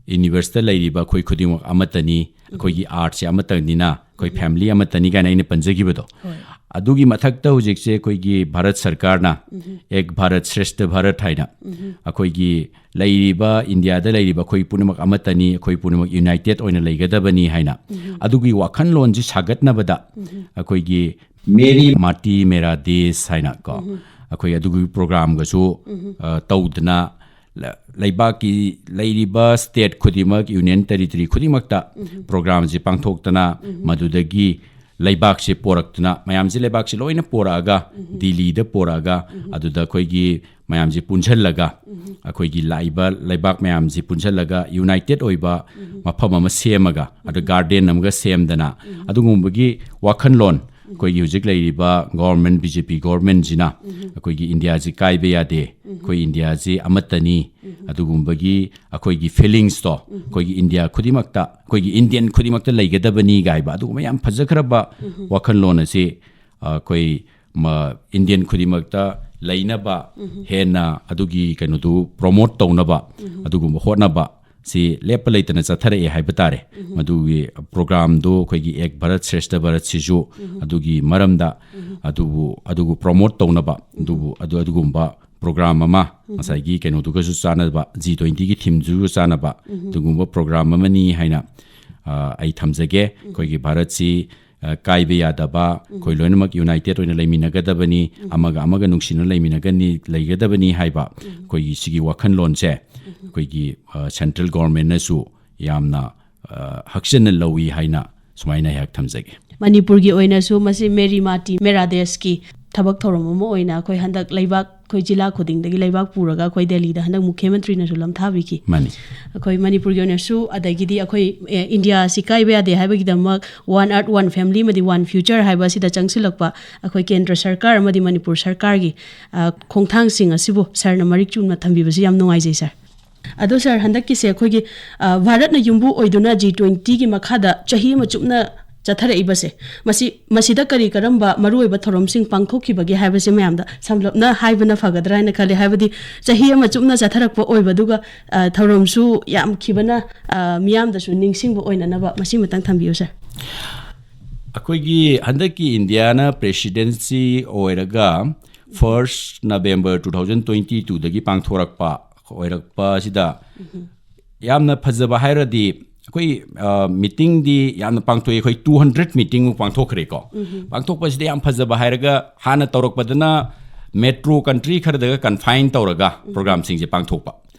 ꯌꯨꯅꯤꯚꯔꯁꯇ ꯂꯩꯔꯤꯕ ꯑꯩꯈꯣꯏ ꯈꯨꯗꯤꯡꯃꯛ ꯑꯃꯠꯇꯅꯤ, ꯑꯩꯈꯣꯏꯒꯤ ꯑꯥꯔꯠꯁꯦ ꯑꯃꯠꯇꯅꯤꯅ, ꯑꯩꯈꯣꯏ ꯐꯦꯃꯤꯂꯤ ꯑꯃꯠꯇꯅꯤ ꯀꯥꯏꯅ ꯑꯩꯅ ꯄꯟꯖꯈꯤꯕꯗꯣ, ꯑꯗꯨꯒꯤ ꯃꯊꯛꯇ ꯍꯧꯖꯤꯛꯁꯦ ꯑꯩꯈꯣꯏꯒꯤ ꯚꯥꯔꯠ ꯁꯔꯀꯥꯔꯅ ꯑꯦꯛ ꯚꯥꯔꯠ ꯁ꯭ꯔꯦꯁꯊ ꯚꯥꯔꯠ ꯍꯥꯏꯅ ꯑꯩꯈꯣꯏꯒꯤ ꯂꯩꯔꯤꯕ, ꯏꯟꯗꯤꯌꯥꯗ ꯂꯩꯔꯤꯕ ꯑꯩꯈꯣꯏ ꯄꯨꯝꯅꯃꯛ ꯑꯃꯠꯇꯅꯤ, ꯑꯩꯈꯣꯏ ꯄꯨꯝꯅꯃꯛ ꯌꯨꯅꯥꯏꯇꯦꯠ ꯑꯣꯏꯅ ꯂꯩꯒꯗꯕꯅꯤ ꯍꯥꯏꯅ ꯑꯗꯨꯒꯤ ꯋꯥꯈꯜꯂꯣꯟꯁꯤ ꯁꯥꯒꯠꯅꯕꯗ ꯑꯩꯈꯣꯏꯒꯤ ꯃꯦꯔꯤ ꯃꯥꯇꯤ ꯃꯦꯔꯥ ꯗꯦꯁ ꯍꯥꯏꯅ ꯀꯣ, ꯑꯩꯈꯣꯏ ꯑꯗꯨꯒꯤ ꯄ꯭ꯔꯣꯒ꯭ꯔꯥꯝꯒꯁꯨ, ꯑ, ꯇꯧꯗꯅ ꯂ-, ꯂꯩꯕꯥꯛꯀꯤ ꯂꯩꯔꯤꯕ ꯁ꯭ꯇꯦꯠ ꯈꯨꯗꯤꯡꯃꯛ, ꯌꯨꯅꯤꯌꯟ ꯇꯦꯔꯤꯇꯣꯔꯤ ꯈꯨꯗꯤꯡꯃꯛꯇ ꯄ꯭ꯔꯣꯒ꯭ꯔꯥꯝꯁꯤ ꯄꯥꯡꯊꯣꯛꯇꯅ, ꯃꯗꯨꯗꯒꯤ ꯂꯩꯕꯥꯛꯁꯤ ꯄꯣꯔꯛꯇꯅ, ꯃꯌꯥꯝꯁꯤ ꯂꯩꯕꯥꯛꯁꯤ ꯂꯣꯏꯅ ꯄꯣꯔꯛꯑꯒ, ꯗꯤꯜꯂꯤꯗ ꯄꯣꯔꯛꯑꯒ, ꯑꯗꯨꯗ ꯑꯩꯈꯣꯏꯒꯤ ꯃꯌꯥꯝꯁꯤ ꯄꯨꯟꯁꯤꯜꯂꯒ, ꯑꯩꯈꯣꯏꯒꯤ ꯂꯥꯛꯏꯕ ꯂꯩꯕꯥꯛ ꯃꯌꯥꯝꯁꯤ ꯄꯨꯟꯁꯤꯜꯂꯒ ꯌꯨꯅꯥꯏꯇꯦꯠ ꯑꯣꯏꯕ ꯃꯐꯝ ꯑꯃ ꯁꯦꯝꯃꯒ, ꯑꯗ ꯒꯥꯔꯗꯦꯟ ꯑꯃꯒ ꯁꯦꯝꯗꯅ, ꯑꯗꯨꯒꯨꯝꯕꯒꯤ ꯋꯥꯈꯜꯂꯣꯟ, ꯑꯩꯈꯣꯏꯒꯤ ꯍꯧꯖꯤꯛ ꯂꯩꯔꯤꯕ ꯒꯣꯔꯃꯦꯟ, ꯕꯤ ꯖꯦ ꯄꯤ ꯒꯣꯔꯃꯦꯟꯁꯤꯅ ꯑꯩꯈꯣꯏꯒꯤ ꯏꯟꯗꯤꯌꯥꯁꯤ ꯀꯥꯏꯕ ꯌꯥꯗꯦ, ꯑꯩꯈꯣꯏ ꯏꯟꯗꯤꯌꯥꯁꯤ ꯑꯃꯠꯇꯅꯤ, ꯑꯗꯨꯒꯨꯝꯕꯒꯤ ꯑꯩꯈꯣꯏꯒꯤ ꯐꯤꯂꯤꯡꯁꯇꯣ ꯑꯩꯈꯣꯏꯒꯤ ꯏꯟꯗꯤꯌꯥ ꯈꯨꯗꯤꯡꯃꯛꯇ, ꯑꯩꯈꯣꯏꯒꯤ ꯏꯟꯗꯤꯌꯟ ꯈꯨꯗꯤꯡꯃꯛꯇ ꯂꯩꯒꯗꯕꯅꯤ ꯀꯥꯏꯕ ꯑꯗꯨꯒꯨꯝꯕ ꯌꯥꯝ ꯐꯖꯈ꯭ꯔꯕ ꯋꯥꯈꯜꯂꯣꯟ ꯑꯁꯤ, ꯑ, ꯑꯩꯈꯣꯏ ꯃ-, ꯏꯟꯗꯤꯌꯟ ꯈꯨꯗꯤꯡꯃꯛꯇ ꯂꯩꯅꯕ, ꯍꯦꯟꯅ ꯑꯗꯨꯒꯤ ꯀꯩꯅꯣꯗꯨ ꯄ꯭ꯔꯣꯃꯣꯠ ꯇꯧꯅꯕ ꯑꯗꯨꯒꯨꯝꯕ ꯍꯣꯠꯅꯕ ꯁꯤ ꯂꯦꯞꯄ ꯂꯩꯇꯅ ꯆꯠꯊꯔꯛꯑꯦ ꯍꯥꯏꯕ ꯇꯥꯔꯦ꯫ ꯃꯗꯨꯒꯤ ꯄ꯭ꯔꯣꯒ꯭ꯔꯥꯝꯗꯨ ꯑꯩꯈꯣꯏꯒꯤ ꯑꯦꯛ ꯚꯥꯔꯠ ꯁ꯭ꯔꯦꯁꯊ ꯚꯥꯔꯠꯁꯤꯁꯨ ꯑꯗꯨꯒꯤ ꯃꯔꯝꯗ ꯑꯗꯨꯕꯨ, ꯑꯗꯨꯕꯨ ꯄ꯭ꯔꯣꯃꯣꯠ ꯇꯧꯅꯕ ꯑꯗꯨꯕꯨ, ꯑꯗꯨ, ꯑꯗꯨꯒꯨꯝꯕ ꯄ꯭ꯔꯣꯒ꯭ꯔꯥꯝ ꯑꯃ ꯉꯁꯥꯏꯒꯤ ꯀꯩꯅꯣꯗꯨꯒꯁꯨ ꯆꯥꯟꯅꯕ, ꯖꯤ ꯇ꯭ꯋꯦꯟꯇꯤꯒꯤ ꯊꯤꯝꯗꯨꯒ ꯆꯥꯟꯅꯕ ꯑꯗꯨꯒꯨꯝꯕ ꯄ꯭ꯔꯣꯒ꯭ꯔꯥꯝ ꯑꯃꯅꯤ ꯍꯥꯏꯅ, ꯑ, ꯑꯩ ꯊꯝꯖꯒꯦ꯫ ꯑꯩꯈꯣꯏꯒꯤ ꯚꯥꯔꯠꯁꯤ ꯑ, ꯀꯥꯏꯕ ꯌꯥꯗꯕ, ꯑꯩꯈꯣꯏ ꯂꯣꯏꯅꯃꯛ ꯌꯨꯅꯥꯏꯇꯦꯠ ꯑꯣꯏꯅ ꯂꯩꯃꯤꯟꯅꯒꯗꯕꯅꯤ, ꯑꯃꯒ ꯑꯃꯒ ꯅꯨꯡꯁꯤꯅ ꯂꯩꯃꯤꯟꯅꯒꯅꯤ, ꯂꯩꯒꯗꯕꯅꯤ ꯍꯥꯏꯕ ꯑꯩꯈꯣꯏꯒꯤ ꯁꯤꯒꯤ ꯋꯥꯈꯜꯂꯣꯟꯁꯦ ꯑꯩꯈꯣꯏꯒꯤ, ꯑ, ꯁꯦꯟꯇ꯭ꯔꯦꯜ ꯒꯣꯔꯃꯦꯟꯅꯁꯨ ꯌꯥꯝꯅ, ꯑ, ꯍꯛꯆꯟꯅ ꯂꯧꯏ ꯍꯥꯏꯅ ꯁꯨꯃꯥꯏꯅ ꯑꯩꯍꯥꯛ ꯊꯝꯖꯒꯦ꯫ ꯃꯅꯤꯄꯨꯔꯒꯤ ꯑꯣꯏꯅꯁꯨ ꯃꯁꯤ ꯃꯦꯔꯤ ꯃꯥꯇꯤ ꯃꯦꯔꯥ ꯗꯦꯁꯀꯤ ꯊꯕꯛ ꯊꯧꯔꯝ ꯑꯃ ꯑꯣꯏꯅ ꯑꯩꯈꯣꯏ ꯍꯟꯗꯛ ꯂꯩꯕꯥꯛ, ꯑꯩꯈꯣꯏ ꯖꯤꯂꯥ ꯈꯨꯗꯤꯡꯗꯒꯤ ꯂꯩꯕꯥꯛ ꯄꯨꯔꯒ ꯑꯩꯈꯣꯏ ꯗꯦꯜꯂꯤꯗ ꯍꯟꯗꯛ ꯃꯨꯈ꯭ꯌ ꯃꯟꯇ꯭ꯔꯤꯅꯁꯨ ꯂꯝꯊꯥꯕꯤꯈꯤ꯫ ꯃꯥꯅꯤ꯫ ꯑꯩꯈꯣꯏ ꯃꯅꯤꯄꯨꯔꯒꯤ ꯑꯣꯏꯅꯁꯨ, ꯑꯗꯒꯤꯗꯤ ꯑꯩꯈꯣꯏ, ꯑꯦ, ꯏꯟꯗꯤꯌꯥ ꯑꯁꯤ ꯀꯥꯏꯕ ꯌꯥꯗꯦ ꯍꯥꯏꯕꯒꯤꯗꯃꯛ One Earth, One Family ꯑꯃꯗꯤ One Future ꯍꯥꯏꯕ ꯑꯁꯤꯗ ꯆꯪꯁꯤꯜꯂꯛꯄ ꯑꯩꯈꯣꯏ ꯀꯦꯟꯗ꯭ꯔ ꯁꯔꯀꯥꯔ ꯑꯃꯗꯤ ꯃꯅꯤꯄꯨꯔ ꯁꯔꯀꯥꯔꯒꯤ, ꯑ, ꯈꯣꯡꯊꯥꯡꯁꯤꯡ ꯑꯁꯤꯕꯨ ꯁꯥꯔꯅ ꯃꯔꯤꯛ ꯆꯨꯝꯅ ꯊꯝꯕꯤꯕꯁꯤ ꯌꯥꯝ ꯅꯨꯡꯉꯥꯏꯖꯩ, ꯁꯥꯔ꯫ ꯑꯗꯣ ꯁꯥꯔ, ꯍꯟꯗꯛꯀꯤꯁꯦ ꯑꯩꯈꯣꯏꯒꯤ, ꯑ, ꯚꯥꯔꯠꯅ ꯌꯨꯝꯕꯨ ꯑꯣꯏꯗꯨꯅ ꯖꯤ ꯇ꯭ꯋꯦꯟꯇꯤꯒꯤ ꯃꯈꯥꯗ ꯆꯍꯤ ꯑꯃ ꯆꯨꯞꯅ ꯆꯠꯊꯔꯛꯏꯕꯁꯦ, ꯃꯁꯤ, ꯃꯁꯤꯗ ꯀꯔꯤ ꯀꯔꯝꯕ ꯃꯔꯨꯑꯣꯏꯕ ꯊꯧꯔꯝꯁꯤꯡ ꯄꯥꯡꯊꯣꯛꯈꯤꯕꯒꯦ ꯍꯥꯏꯕꯁꯦ ꯃꯌꯥꯝꯗ ꯁꯝꯂꯞꯅ ꯍꯥꯏꯕꯅ ꯐꯒꯗ꯭ꯔꯥ ꯍꯥꯏꯅ ꯈꯜꯂꯤ꯫ ꯍꯥꯏꯕꯗꯤ ꯆꯍꯤ ꯑꯃ ꯆꯨꯞꯅ ꯆꯠꯊꯔꯛꯄ ꯑꯣꯏꯕꯗꯨꯒ, ꯑ, ꯊꯧꯔꯝꯁꯨ ꯌꯥꯝꯈꯤꯕꯅ, ꯑ, ꯃꯤꯌꯥꯝꯗꯁꯨ ꯅꯤꯡꯁꯤꯡꯕ ꯑꯣꯏꯅꯅꯕ ꯃꯁꯤꯃꯇꯪ ꯊꯝꯕꯤꯌꯨ, ꯁꯥꯔ꯫ ꯑꯩꯈꯣꯏꯒꯤ ꯍꯟꯗꯛꯀꯤ ꯏꯟꯗꯤꯌꯥꯅ ꯄ꯭ꯔꯦꯁꯤꯗꯦꯟꯁꯤ ꯑꯣꯏꯔꯒ first November two thousand twenty twoꯗꯒꯤ ꯄꯥꯡꯊꯣꯔꯛꯄ ꯑꯣꯏꯔꯛꯄ ꯑꯁꯤꯗ ꯌꯥꯝꯅ ꯐꯖꯕ ꯍꯥꯏꯔꯗꯤ ꯑꯩꯈꯣꯏ, ꯑ, ꯃꯤꯇꯤꯡꯗꯤ ꯌꯥꯝꯅ ꯄꯥꯡꯊꯣꯛꯏ꯫ ꯑꯩꯈꯣꯏ two hundred ꯃꯤꯇꯤꯡꯃꯨꯛ ꯄꯥꯡꯊꯣꯛꯈ꯭ꯔꯦꯀꯣ꯫ ꯄꯥꯡꯊꯣꯛꯄꯁꯤꯗ ꯌꯥꯝ ꯐꯖꯕ ꯍꯥꯏꯔꯒ ꯍꯥꯟꯅ ꯇꯧꯔꯛꯄꯗꯅ ꯃꯦꯇ꯭ꯔꯣ ꯀꯟꯇ꯭ꯔꯤ ꯈꯔꯗꯒ ꯀꯟꯐꯥꯏꯟ ꯇꯧꯔꯒ ꯄ꯭ꯔꯣꯒ꯭ꯔꯥꯝꯁꯤꯡꯁꯦ ꯄꯥꯡꯊꯣꯛꯄ꯫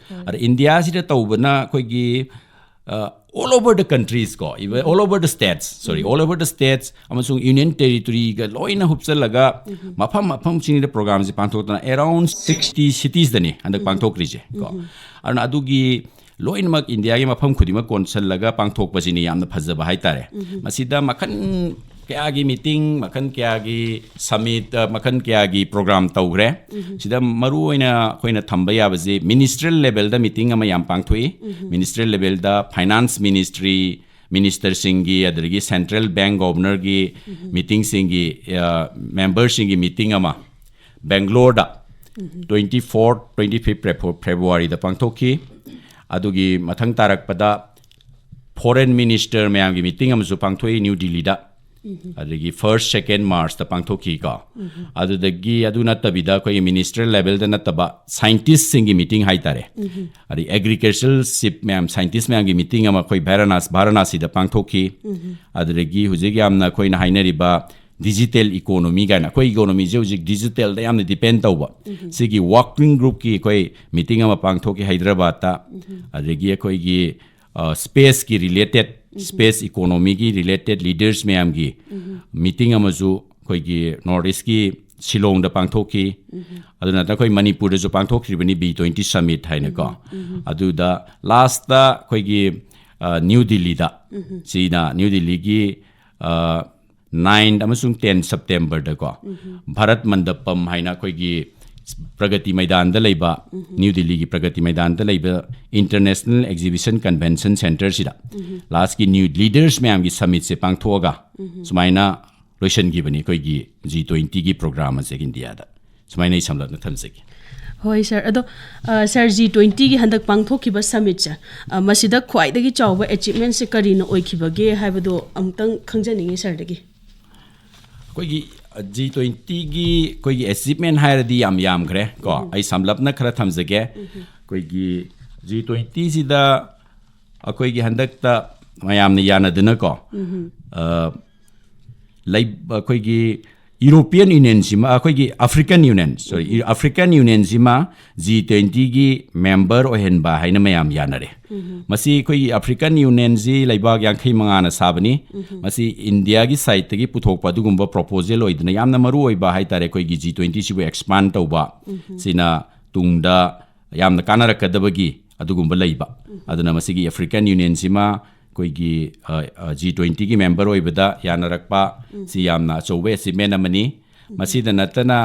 ꯑꯗ ꯏꯟꯗꯤꯌꯥꯁꯤꯗ ꯇꯧꯕꯅ ꯑꯩꯈꯣꯏꯒꯤ, ꯑ, all over the countries ꯀꯣ, even all over the states, sorry, all over the states ꯑꯃꯁꯨꯡ ꯌꯨꯅꯤꯌꯟ ꯇꯦꯔꯤꯇꯣꯔꯤꯒ ꯂꯣꯏꯅ ꯍꯨꯞꯆꯜꯂꯒ ꯃꯐꯝ ꯃꯐꯝꯁꯤꯡꯗ ꯄ꯭ꯔꯣꯒ꯭ꯔꯥꯝꯁꯦ ꯄꯥꯡꯊꯣꯛꯇꯅ around sixty citiesꯗꯅꯤ ꯍꯟꯗꯛ ꯄꯥꯡꯊꯣꯛꯈ꯭ꯔꯤꯁꯦ ꯀꯣ꯫ ꯑꯗꯨꯅ ꯑꯗꯨꯒꯤ ꯂꯣꯏꯅꯃꯛ ꯏꯟꯗꯤꯌꯥꯒꯤ ꯃꯐꯝ ꯈꯨꯗꯤꯡꯃꯛ ꯀꯣꯟꯁꯤꯜꯂꯒ ꯄꯥꯡꯊꯣꯛꯄꯁꯤꯅꯤ ꯌꯥꯝꯅ ꯐꯖꯕ ꯍꯥꯏꯇꯥꯔꯦ꯫ ꯃꯁꯤꯗ ꯃꯈꯜ ꯀꯌꯥꯒꯤ ꯃꯤꯇꯤꯡ, ꯃꯈꯜ ꯀꯌꯥꯒꯤ ꯁꯃꯤꯠ, ꯃꯈꯜ ꯀꯌꯥꯒꯤ ꯄ꯭ꯔꯣꯒ꯭ꯔꯥꯝ ꯇꯧꯈ꯭ꯔꯦ꯫ ꯁꯤꯗ ꯃꯔꯨꯑꯣꯏꯅ ꯑꯩꯈꯣꯏꯅ ꯊꯝꯕ ꯌꯥꯕꯁꯤ ꯃꯤꯅꯤꯁꯇ꯭ꯔꯤꯌꯦꯜ ꯂꯦꯚꯦꯜꯗ ꯃꯤꯇꯤꯡ ꯑꯃ ꯌꯥꯝ ꯄꯥꯡꯊꯣꯛꯏ꯫ ꯃꯤꯅꯤꯁꯇ꯭ꯔꯤꯌꯦꯜ ꯂꯦꯚꯦꯜꯗ ꯐꯥꯏꯅꯥꯟꯁ ꯃꯤꯅꯤꯁꯇ꯭ꯔꯤ, ꯃꯤꯅꯤꯁꯇꯔꯁꯤꯡꯒꯤ, ꯑꯗꯨꯗꯒꯤ ꯁꯦꯟꯇ꯭ꯔꯦꯜ ꯕꯦꯡ ꯒꯣꯚꯔꯅꯔꯒꯤ ꯃꯤꯇꯤꯡꯁꯤꯡꯒꯤ, ꯑ, ꯃꯦꯝꯕꯔꯁꯤꯡꯒꯤ ꯃꯤꯇꯤꯡ ꯑꯃ ꯕꯦꯡꯒ꯭ꯂꯣꯔꯗ twenty four, twenty five ꯐꯦꯕ꯭ꯔꯨꯋꯥꯔꯤꯗ ꯄꯥꯡꯊꯣꯛꯈꯤ꯫ ꯑꯗꯨꯒꯤ ꯃꯊꯪ ꯇꯥꯔꯛꯄꯗ ꯐꯣꯔꯦꯟ ꯃꯤꯅꯤꯁꯇꯔ ꯃꯌꯥꯝꯒꯤ ꯃꯤꯇꯤꯡ ꯑꯃꯁꯨ ꯄꯥꯡꯊꯣꯛꯏ ꯅ꯭ꯌꯨ ꯗꯤꯜꯂꯤꯗ꯫ ꯑꯗꯒꯤ first second Marchꯇ ꯄꯥꯡꯊꯣꯛꯈꯤꯀꯣ꯫ ꯑꯗꯨꯗꯒꯤ ꯑꯗꯨ ꯅꯠꯇꯕꯤꯗ ꯑꯩꯈꯣꯏꯒꯤ ministerial levelꯗ ꯅꯠꯇꯕ scientistꯁꯤꯡꯒꯤ meeting ꯍꯥꯏꯇꯥꯔꯦ, ꯑꯗꯩ agriculturalship ꯃꯌꯥꯝ, scientist ꯃꯌꯥꯝꯒꯤ meeting ꯑꯃ ꯑꯩꯈꯣꯏ ꯚꯥꯔꯥꯅꯥꯁ ꯚꯥꯔꯥꯅꯥꯁꯤꯗ ꯄꯥꯡꯊꯣꯛꯈꯤ꯫ ꯑꯗꯨꯗꯒꯤ ꯍꯧꯖꯤꯛ ꯌꯥꯝꯅ ꯑꯩꯈꯣꯏꯅ ꯍꯥꯏꯅꯔꯤꯕ digital economy ꯀꯥꯏꯅ, ꯑꯩꯈꯣꯏ economyꯁꯦ ꯍꯧꯖꯤꯛ digitalꯗ ꯌꯥꯝꯅ depend ꯇꯧꯕ, ꯁꯤꯒꯤ working groupꯀꯤ ꯑꯩꯈꯣꯏ meeting ꯑꯃ ꯄꯥꯡꯊꯣꯛꯈꯤ ꯍꯥꯏꯗ꯭ꯔꯕꯥꯗꯇ꯫ ꯑꯗꯒꯤ ꯑꯩꯈꯣꯏꯒꯤ spaceꯀꯤ related, space economyꯒꯤ related leaders ꯃꯌꯥꯝꯒꯤ meeting ꯑꯃꯁꯨ ꯑꯩꯈꯣꯏꯒꯤ North Eastꯀꯤ ꯁꯤꯂꯣꯡꯗ ꯄꯥꯡꯊꯣꯛꯈꯤ꯫ ꯑꯗꯨ ꯅꯠꯇꯅ ꯑꯩꯈꯣꯏ ꯃꯅꯤꯄꯨꯔꯗꯁꯨ ꯄꯥꯡꯊꯣꯛꯈ꯭ꯔꯤꯕꯅꯤ B twenty summit ꯍꯥꯏꯅꯀꯣ꯫ ꯑꯗꯨꯗ lastꯇ ꯑꯩꯈꯣꯏꯒꯤ ꯅ꯭ꯌꯨ ꯗꯤꯜꯂꯤꯗ, ꯁꯤꯅ ꯅ꯭ꯌꯨ ꯗꯤꯜꯂꯤꯒꯤ nine ꯑꯃꯁꯨꯡ ten Septemberꯗꯀꯣ, ꯚꯥꯔꯠ ꯃꯟꯗꯄꯝ ꯍꯥꯏꯅ ꯑꯩꯈꯣꯏꯒꯤ ꯄ꯭ꯔꯒꯇꯤ ꯃꯩꯗꯥꯟꯗ ꯂꯩꯕ, ꯅ꯭ꯌꯨ ꯗꯤꯜꯂꯤꯒꯤ ꯄ꯭ꯔꯒꯇꯤ ꯃꯩꯗꯥꯟꯗ ꯂꯩꯕ International Exhibition Convention Centreꯁꯤꯗ lastꯀꯤ new leaders ꯃꯌꯥꯝꯒꯤ summitꯁꯦ ꯄꯥꯡꯊꯣꯛꯑꯒ ꯁꯨꯃꯥꯏꯅ ꯂꯣꯏꯁꯤꯟꯈꯤꯕꯅꯤ ꯑꯩꯈꯣꯏꯒꯤ G twentyꯒꯤ program ꯑꯁꯦ ꯏꯟꯗꯤꯌꯥꯗ꯫ ꯁꯨꯃꯥꯏꯅ ꯑꯩ ꯁꯝꯂꯞꯅ ꯊꯝꯖꯒꯦ꯫ ꯍꯣꯏ ꯁꯥꯔ, ꯑꯗꯣ ꯁꯥꯔ, G twentyꯒꯤ ꯍꯟꯗꯛ ꯄꯥꯡꯊꯣꯛꯈꯤꯕ summitꯁꯦ, ꯃꯁꯤꯗ ꯈ꯭ꯋꯥꯏꯗꯒꯤ ꯆꯥꯎꯕ achievementꯁꯦ ꯀꯔꯤꯅ ꯑꯣꯏꯈꯤꯕꯒꯦ ꯍꯥꯏꯕꯗꯣ ꯑꯃꯨꯛꯇꯪ ꯈꯪꯖꯅꯤꯡꯉꯤ ꯁꯥꯔꯗꯒꯤ꯫ ꯑꯩꯈꯣꯏꯒꯤ G twentyꯒꯤ ꯑꯩꯈꯣꯏꯒꯤ achievement ꯍꯥꯏꯔꯗꯤ ꯌꯥꯝ ꯌꯥꯝꯈ꯭ꯔꯦ ꯀꯣ꯫ ꯑꯩ ꯁꯝꯂꯞꯅ ꯈꯔ ꯊꯝꯖꯒꯦ꯫ ꯑꯩꯈꯣꯏꯒꯤ G twentyꯁꯤꯗ ꯑꯩꯈꯣꯏꯒꯤ ꯍꯟꯗꯛꯇ ꯃꯌꯥꯝꯅ ꯌꯥꯅꯗꯨꯅꯀꯣ, ꯑꯩꯈꯣꯏꯒꯤ European Unionꯁꯤꯃ, ꯑꯩꯈꯣꯏꯒꯤ African Union, sorry, African Unionꯁꯤꯃ G twentyꯒꯤ member ꯑꯣꯏꯍꯟꯕ ꯍꯥꯏꯅ ꯃꯌꯥꯝ ꯌꯥꯅꯔꯦ꯫ ꯃꯁꯤ ꯑꯩꯈꯣꯏꯒꯤ African Unionꯁꯤ ꯂꯩꯕꯥꯛ ꯌꯥꯡꯈꯩ ꯃꯉꯥꯅ ꯁꯥꯕꯅꯤ꯫ ꯃꯁꯤ ꯏꯟꯗꯤꯌꯥꯒꯤ sideꯇꯒꯤ ꯄꯨꯊꯣꯛꯄ ꯑꯗꯨꯒꯨꯝꯕ proposal ꯑꯣꯏꯗꯅ ꯌꯥꯝꯅ ꯃꯔꯨ ꯑꯣꯏꯕ ꯍꯥꯏꯇꯥꯔꯦ, ꯑꯩꯈꯣꯏꯒꯤ G twentyꯁꯤꯕꯨ expand ꯇꯧꯕ ꯁꯤꯅ ꯇꯨꯡꯗ ꯌꯥꯝꯅ ꯀꯥꯟꯅꯔꯛꯀꯗꯕꯒꯤ ꯑꯗꯨꯒꯨꯝꯕ ꯂꯩꯕ꯫ ꯑꯗꯨꯅ ꯃꯁꯤꯒꯤ African Unionꯁꯤꯃ ꯑꯩꯈꯣꯏꯒꯤ G twentyꯒꯤ member ꯑꯣꯏꯕꯗ ꯌꯥꯅꯔꯛꯄ ꯁꯤ ꯌꯥꯝꯅ ꯑꯆꯧꯕ achievement ꯑꯃꯅꯤ꯫ ꯃꯁꯤꯗ ꯅꯠꯇꯅ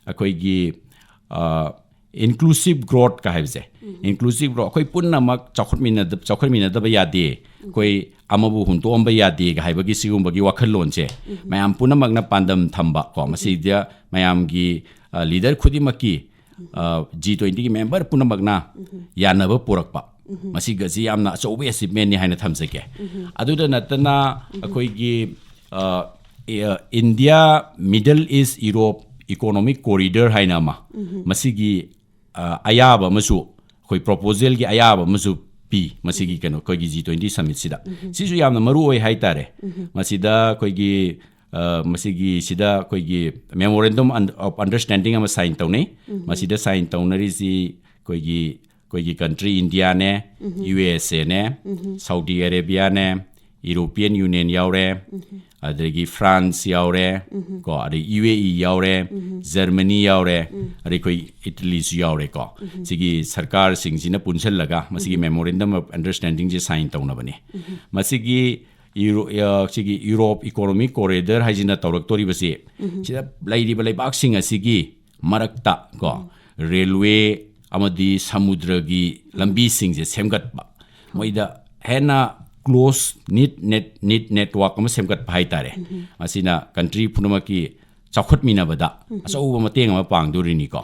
ꯑꯩꯈꯣꯏꯒꯤ inclusive growthꯀ ꯍꯥꯏꯕꯁꯦ, inclusive growth, ꯑꯩꯈꯣꯏ ꯄꯨꯝꯅꯃꯛ ꯆꯥꯎꯈꯠꯃꯤꯟꯅꯗ ꯆꯥꯎꯈꯠꯃꯤꯟꯅꯗꯕ ꯌꯥꯗꯦ, ꯑꯩꯈꯣꯏ ꯑꯃꯕꯨ ꯍꯨꯟꯗꯣꯛꯑꯝꯕ ꯌꯥꯗꯦꯒ ꯍꯥꯏꯕꯒꯤ ꯁꯤꯒꯨꯝꯕꯒꯤ ꯋꯥꯈꯜꯂꯣꯟꯁꯦ ꯃꯌꯥꯝ ꯄꯨꯝꯅꯃꯛꯅ ꯄꯥꯟꯗꯝ ꯊꯝꯕ ꯀꯣ, ꯃꯁꯤꯗ ꯃꯌꯥꯝꯒꯤ leader ꯈꯨꯗꯤꯡꯃꯛꯀꯤ G twentyꯒꯤ member ꯄꯨꯝꯅꯃꯛꯅ ꯌꯥꯅꯕ ꯄꯨꯔꯛꯄ, ꯃꯁꯤꯒꯁꯤ ꯌꯥꯝꯅ ꯑꯆꯧꯕ achievementꯅꯤ ꯍꯥꯏꯅ ꯊꯝꯖꯒꯦ꯫ ꯑꯗꯨꯗ ꯅꯠꯇꯅ ꯑꯩꯈꯣꯏꯒꯤ ꯑ, ꯑ, India Middle East Europe Economic Corridor ꯍꯥꯏꯅ ꯑꯃ, ꯃꯁꯤꯒꯤ, ꯑ, ꯑꯌꯥꯕ ꯑꯃꯁꯨ, ꯑꯩꯈꯣꯏ ꯄ꯭ꯔꯣꯄꯣꯖꯦꯜꯒꯤ ꯑꯌꯥꯕ ꯑꯃꯁꯨ ꯄꯤ ꯃꯁꯤꯒꯤ ꯀꯩꯅꯣ, ꯑꯩꯈꯣꯏꯒꯤ G twenty ꯁꯝꯃꯤꯠꯁꯤꯗ꯫ ꯁꯤꯁꯨ ꯌꯥꯝꯅ ꯃꯔꯨ ꯑꯣꯏ ꯍꯥꯏꯇꯥꯔꯦ꯫ ꯃꯁꯤꯗ ꯑꯩꯈꯣꯏꯒꯤ, ꯑ, ꯃꯁꯤꯒꯤ ꯁꯤꯗ ꯑꯩꯈꯣꯏꯒꯤ Memorandum of Understanding ꯑꯃ ꯁꯥꯏꯟ ꯇꯧꯅꯩ꯫ ꯃꯁꯤꯗ ꯁꯥꯏꯟ ꯇꯧꯅꯔꯤꯁꯤ ꯑꯩꯈꯣꯏꯒꯤ, ꯑꯩꯈꯣꯏꯒꯤ ꯀꯟꯇ꯭ꯔꯤ ꯏꯟꯗꯤꯌꯥꯅꯦ, ꯌꯨ ꯑꯦꯁ ꯑꯦꯅꯦ, ꯁꯥꯎꯗꯤ ꯑꯔꯦꯕꯤꯌꯥꯅꯦ, ꯌꯨꯔꯣꯄꯤꯌꯟ ꯌꯨꯅꯤꯌꯟ ꯌꯥꯎꯔꯦ, ꯑꯗꯒꯤ ꯐ꯭ꯔꯥꯟꯁ ꯌꯥꯎꯔꯦ, ꯀꯣ, ꯑꯗꯩ ꯌꯨ ꯑꯦ ꯏ ꯌꯥꯎꯔꯦ, ꯖꯔꯃꯅꯤ ꯌꯥꯎꯔꯦ, ꯑꯗꯩ ꯑꯩꯈꯣꯏ ꯏꯇꯂꯤꯁꯨ ꯌꯥꯎꯔꯦꯀꯣ꯫ ꯁꯤꯒꯤ ꯁꯔꯀꯥꯔꯁꯤꯡꯁꯤꯅ ꯄꯨꯟꯁꯤꯜꯂꯒ ꯃꯁꯤꯒꯤ Memorandum of Understandingꯁꯦ ꯁꯥꯏꯟ ꯇꯧꯅꯕꯅꯤ꯫ ꯃꯁꯤꯒꯤ ꯌꯨꯔꯣ-, ꯑ, ꯁꯤꯒꯤ ꯌꯨꯔꯣꯞ ꯏꯀꯣꯅꯣꯃꯤꯛ ꯀꯣꯔꯤꯗꯔ ꯍꯥꯏꯁꯤꯅ ꯇꯧꯔꯛꯇꯣꯔꯤꯕꯁꯤ, ꯁꯤꯗ ꯂꯩꯔꯤꯕ ꯂꯩꯕꯥꯛꯁꯤꯡ ꯑꯁꯤꯒꯤ ꯃꯔꯛꯇ, ꯀꯣ, ꯔꯦꯜꯋꯦ ꯑꯃꯗꯤ ꯁꯃꯨꯗ꯭ꯔꯒꯤ ꯂꯝꯕꯤꯁꯤꯡꯁꯦ ꯁꯦꯝꯒꯠꯄ, ꯃꯣꯏꯗ ꯍꯦꯟꯅ close knit net, knit network ꯑꯃ ꯁꯦꯝꯒꯠꯄ ꯍꯥꯏꯇꯥꯔꯦ꯫ ꯃꯁꯤꯅ ꯀꯟꯇ꯭ꯔꯤ ꯄꯨꯝꯅꯃꯛꯀꯤ ꯆꯥꯎꯈꯠꯃꯤꯟꯅꯕꯗ ꯑꯆꯧꯕ ꯃꯇꯦꯡ ꯑꯃ ꯄꯥꯡꯗꯣꯔꯤꯅꯤꯀꯣ꯫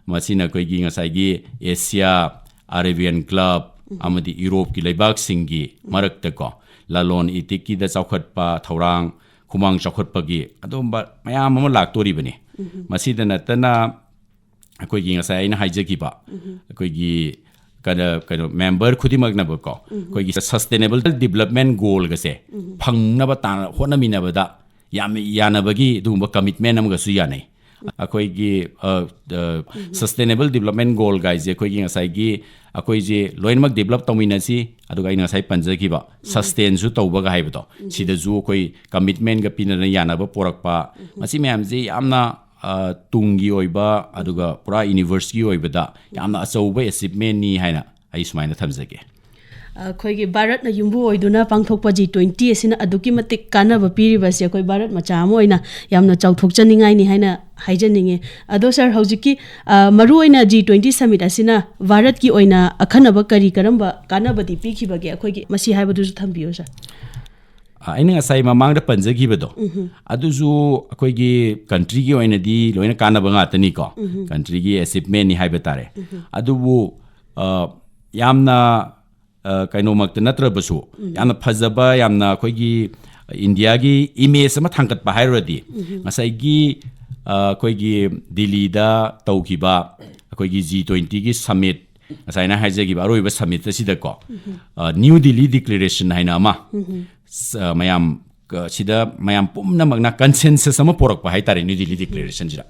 ꯃꯁꯤꯅ ꯑꯩꯈꯣꯏꯒꯤ ꯉꯁꯥꯏꯒꯤ ꯑꯦꯁꯤꯌꯥ, ꯑꯔꯦꯕꯤꯌꯟ ꯀ꯭ꯂꯕ, ꯑꯃꯗꯤ ꯌꯨꯔꯣꯞꯀꯤ ꯂꯩꯕꯥꯛꯁꯤꯡꯒꯤ ꯃꯔꯛꯇꯀꯣ, ꯂꯂꯣꯟ ꯏꯇꯤꯛꯀꯤꯗ ꯆꯥꯎꯈꯠꯄ ꯊꯧꯔꯥꯡ, ꯈꯨꯃꯥꯡ ꯆꯥꯎꯈꯠꯄꯒꯤ ꯑꯗꯨꯒꯨꯝꯕ ꯃꯌꯥꯝ ꯑꯃ ꯂꯥꯛꯇꯣꯔꯤꯕꯅꯤ꯫ ꯃꯁꯤꯗ ꯅꯠꯇꯅ ꯑꯩꯈꯣꯏꯒꯤ ꯉꯁꯥꯏ ꯑꯩꯅ ꯍꯥꯏꯖꯈꯤꯕ, ꯑꯩꯈꯣꯏꯒꯤ ꯀꯩꯅꯣ, ꯀꯩꯅꯣ, ꯃꯦꯝꯕꯔ ꯈꯨꯗꯤꯡꯃꯛꯅꯕꯀꯣ, ꯑꯩꯈꯣꯏꯒꯤ ꯁꯁꯇꯦꯅꯦꯕꯜ ꯗꯤꯕꯂꯞꯃꯦꯟ ꯒꯣꯜꯒꯁꯦ ꯐꯪꯅꯕ ꯇꯥꯟ-, ꯍꯣꯠꯅꯃꯤꯟꯅꯕꯗ ꯌꯥꯝ ꯌꯥꯅꯕꯒꯤ ꯑꯗꯨꯒꯨꯝꯕ ꯀꯃꯤꯠꯃꯦꯟ ꯑꯃꯒꯁꯨ ꯌꯥꯅꯩ꯫ ꯑꯩꯈꯣꯏꯒꯤ, ꯑ, ꯑ, ꯁꯁꯇꯦꯅꯦꯕꯜ ꯗꯤꯕꯂꯞꯃꯦꯟ ꯒꯣꯜ ꯒꯥꯏꯁꯦ ꯑꯩꯈꯣꯏꯒꯤ ꯉꯁꯥꯏꯒꯤ ꯑꯩꯈꯣꯏꯁꯦ ꯂꯣꯏꯅꯃꯛ ꯗꯤꯕꯂꯞ ꯇꯧꯃꯤꯟꯅꯁꯤ, ꯑꯗꯨꯒ ꯑꯩꯅ ꯉꯁꯥꯏ ꯄꯟꯖꯈꯤꯕ ꯁꯁꯇꯦꯟꯁꯨ ꯇꯧꯕꯒ ꯍꯥꯏꯕꯗꯣ, ꯁꯤꯗꯁꯨ ꯑꯩꯈꯣꯏ ꯀꯃꯤꯠꯃꯦꯟꯒ ꯄꯤꯅꯗꯅ ꯌꯥꯅꯕ ꯄꯣꯔꯛꯄ, ꯃꯁꯤ ꯃꯌꯥꯝꯁꯦ ꯌꯥꯝꯅ, ꯑ, ꯇꯨꯡꯒꯤ ꯑꯣꯏꯕ, ꯑꯗꯨꯒ ꯄꯨꯔꯥ ꯌꯨꯅꯤꯚꯔꯁꯀꯤ ꯑꯣꯏꯕꯗ ꯌꯥꯝꯅ ꯑꯆꯧꯕ ꯑꯦꯆꯤꯞꯃꯦꯟꯅꯤ ꯍꯥꯏꯅ ꯑꯩ ꯁꯨꯃꯥꯏꯅ ꯊꯝꯖꯒꯦ꯫ ꯑꯩꯈꯣꯏꯒꯤ ꯚꯥꯔꯠꯅ ꯌꯨꯝꯕꯨ ꯑꯣꯏꯗꯨꯅ ꯄꯥꯡꯊꯣꯛꯄ G twenty ꯑꯁꯤꯅ ꯑꯗꯨꯛꯀꯤ ꯃꯇꯤꯛ ꯀꯥꯟꯅꯕ ꯄꯤꯔꯤꯕ ꯑꯁꯤ ꯑꯩꯈꯣꯏ ꯚꯥꯔꯠ ꯃꯆꯥ ꯑꯃ ꯑꯣꯏꯅ ꯌꯥꯝꯅ ꯆꯥꯎꯊꯣꯛꯆꯅꯤꯡꯉꯥꯏꯅꯤ ꯍꯥꯏꯅ ꯍꯥꯏꯖꯅꯤꯡꯉꯤ꯫ ꯑꯗꯣ ꯁꯥꯔ, ꯍꯧꯖꯤꯛꯀꯤ, ꯑ, ꯃꯔꯨꯑꯣꯏꯅ G twenty summit ꯑꯁꯤꯅ ꯚꯥꯔꯠꯀꯤ ꯑꯣꯏꯅ ꯑꯈꯟꯅꯕ ꯀꯔꯤ ꯀꯔꯝꯕ ꯀꯥꯟꯅꯕꯗꯤ ꯄꯤꯈꯤꯕꯒꯦ ꯑꯩꯈꯣꯏꯒꯤ, ꯃꯁꯤ ꯍꯥꯏꯕꯗꯨꯁꯨ ꯊꯝꯕꯤꯌꯨ ꯁꯥꯔ꯫ ꯑ, ꯑꯩꯅ ꯉꯁꯥꯏ ꯃꯃꯥꯡꯗ ꯄꯟꯖꯈꯤꯕꯗꯣ, ꯑꯗꯨꯁꯨ ꯑꯩꯈꯣꯏꯒꯤ ꯀꯟꯇ꯭ꯔꯤꯒꯤ ꯑꯣꯏꯅꯗꯤ ꯂꯣꯏꯅ ꯀꯥꯟꯅꯕ ꯉꯥꯛꯇꯅꯤꯀꯣ꯫ ꯀꯟꯇ꯭ꯔꯤꯒꯤ ꯑꯦꯆꯤꯞꯃꯦꯟꯅꯤ ꯍꯥꯏꯕ ꯇꯥꯔꯦ꯫ ꯑꯗꯨꯕꯨ, ꯑ, ꯌꯥꯝꯅ, ꯑ, ꯀꯩꯅꯣꯃꯛꯇ ꯅꯠꯇ꯭ꯔꯕꯁꯨ, ꯌꯥꯝꯅ ꯐꯖꯕ, ꯌꯥꯝꯅ ꯑꯩꯈꯣꯏꯒꯤ, ꯏꯟꯗꯤꯌꯥꯒꯤ ꯏꯃꯦꯖ ꯑꯃ ꯊꯥꯡꯒꯠꯄ ꯍꯥꯏꯔꯨꯔꯗꯤ, ꯉꯁꯥꯏꯒꯤ ꯑ, ꯑꯩꯈꯣꯏꯒꯤ ꯗꯤꯜꯂꯤꯗ ꯇꯧꯈꯤꯕ ꯑꯩꯈꯣꯏꯒꯤ ꯖꯤ ꯇ꯭ꯋꯦꯟꯇꯤꯒꯤ ꯁꯃꯤꯠ, ꯉꯁꯥꯏꯅ ꯍꯥꯏꯖꯈꯤꯕ ꯑꯔꯣꯏꯕ ꯁꯃꯤꯠ ꯑꯁꯤꯗꯀꯣ, ꯑ, ꯅ꯭ꯌꯨ ꯗꯤꯜꯂꯤ ꯗꯤꯀ꯭ꯂꯦꯔꯦꯁꯟ ꯍꯥꯏꯅ ꯑꯃ, ꯁ-, ꯃꯌꯥꯝ, ꯀ-, ꯁꯤꯗ ꯃꯌꯥꯝ ꯄꯨꯝꯅꯃꯛꯅ ꯀꯟꯁꯦꯟꯁꯁ ꯑꯃ ꯄꯣꯔꯛꯄ ꯍꯥꯏꯇꯥꯔꯦ ꯅ꯭ꯌꯨ ꯗꯤꯜꯂꯤ ꯗꯤꯀ꯭ꯂꯦꯔꯦꯁꯟꯁꯤꯗ꯫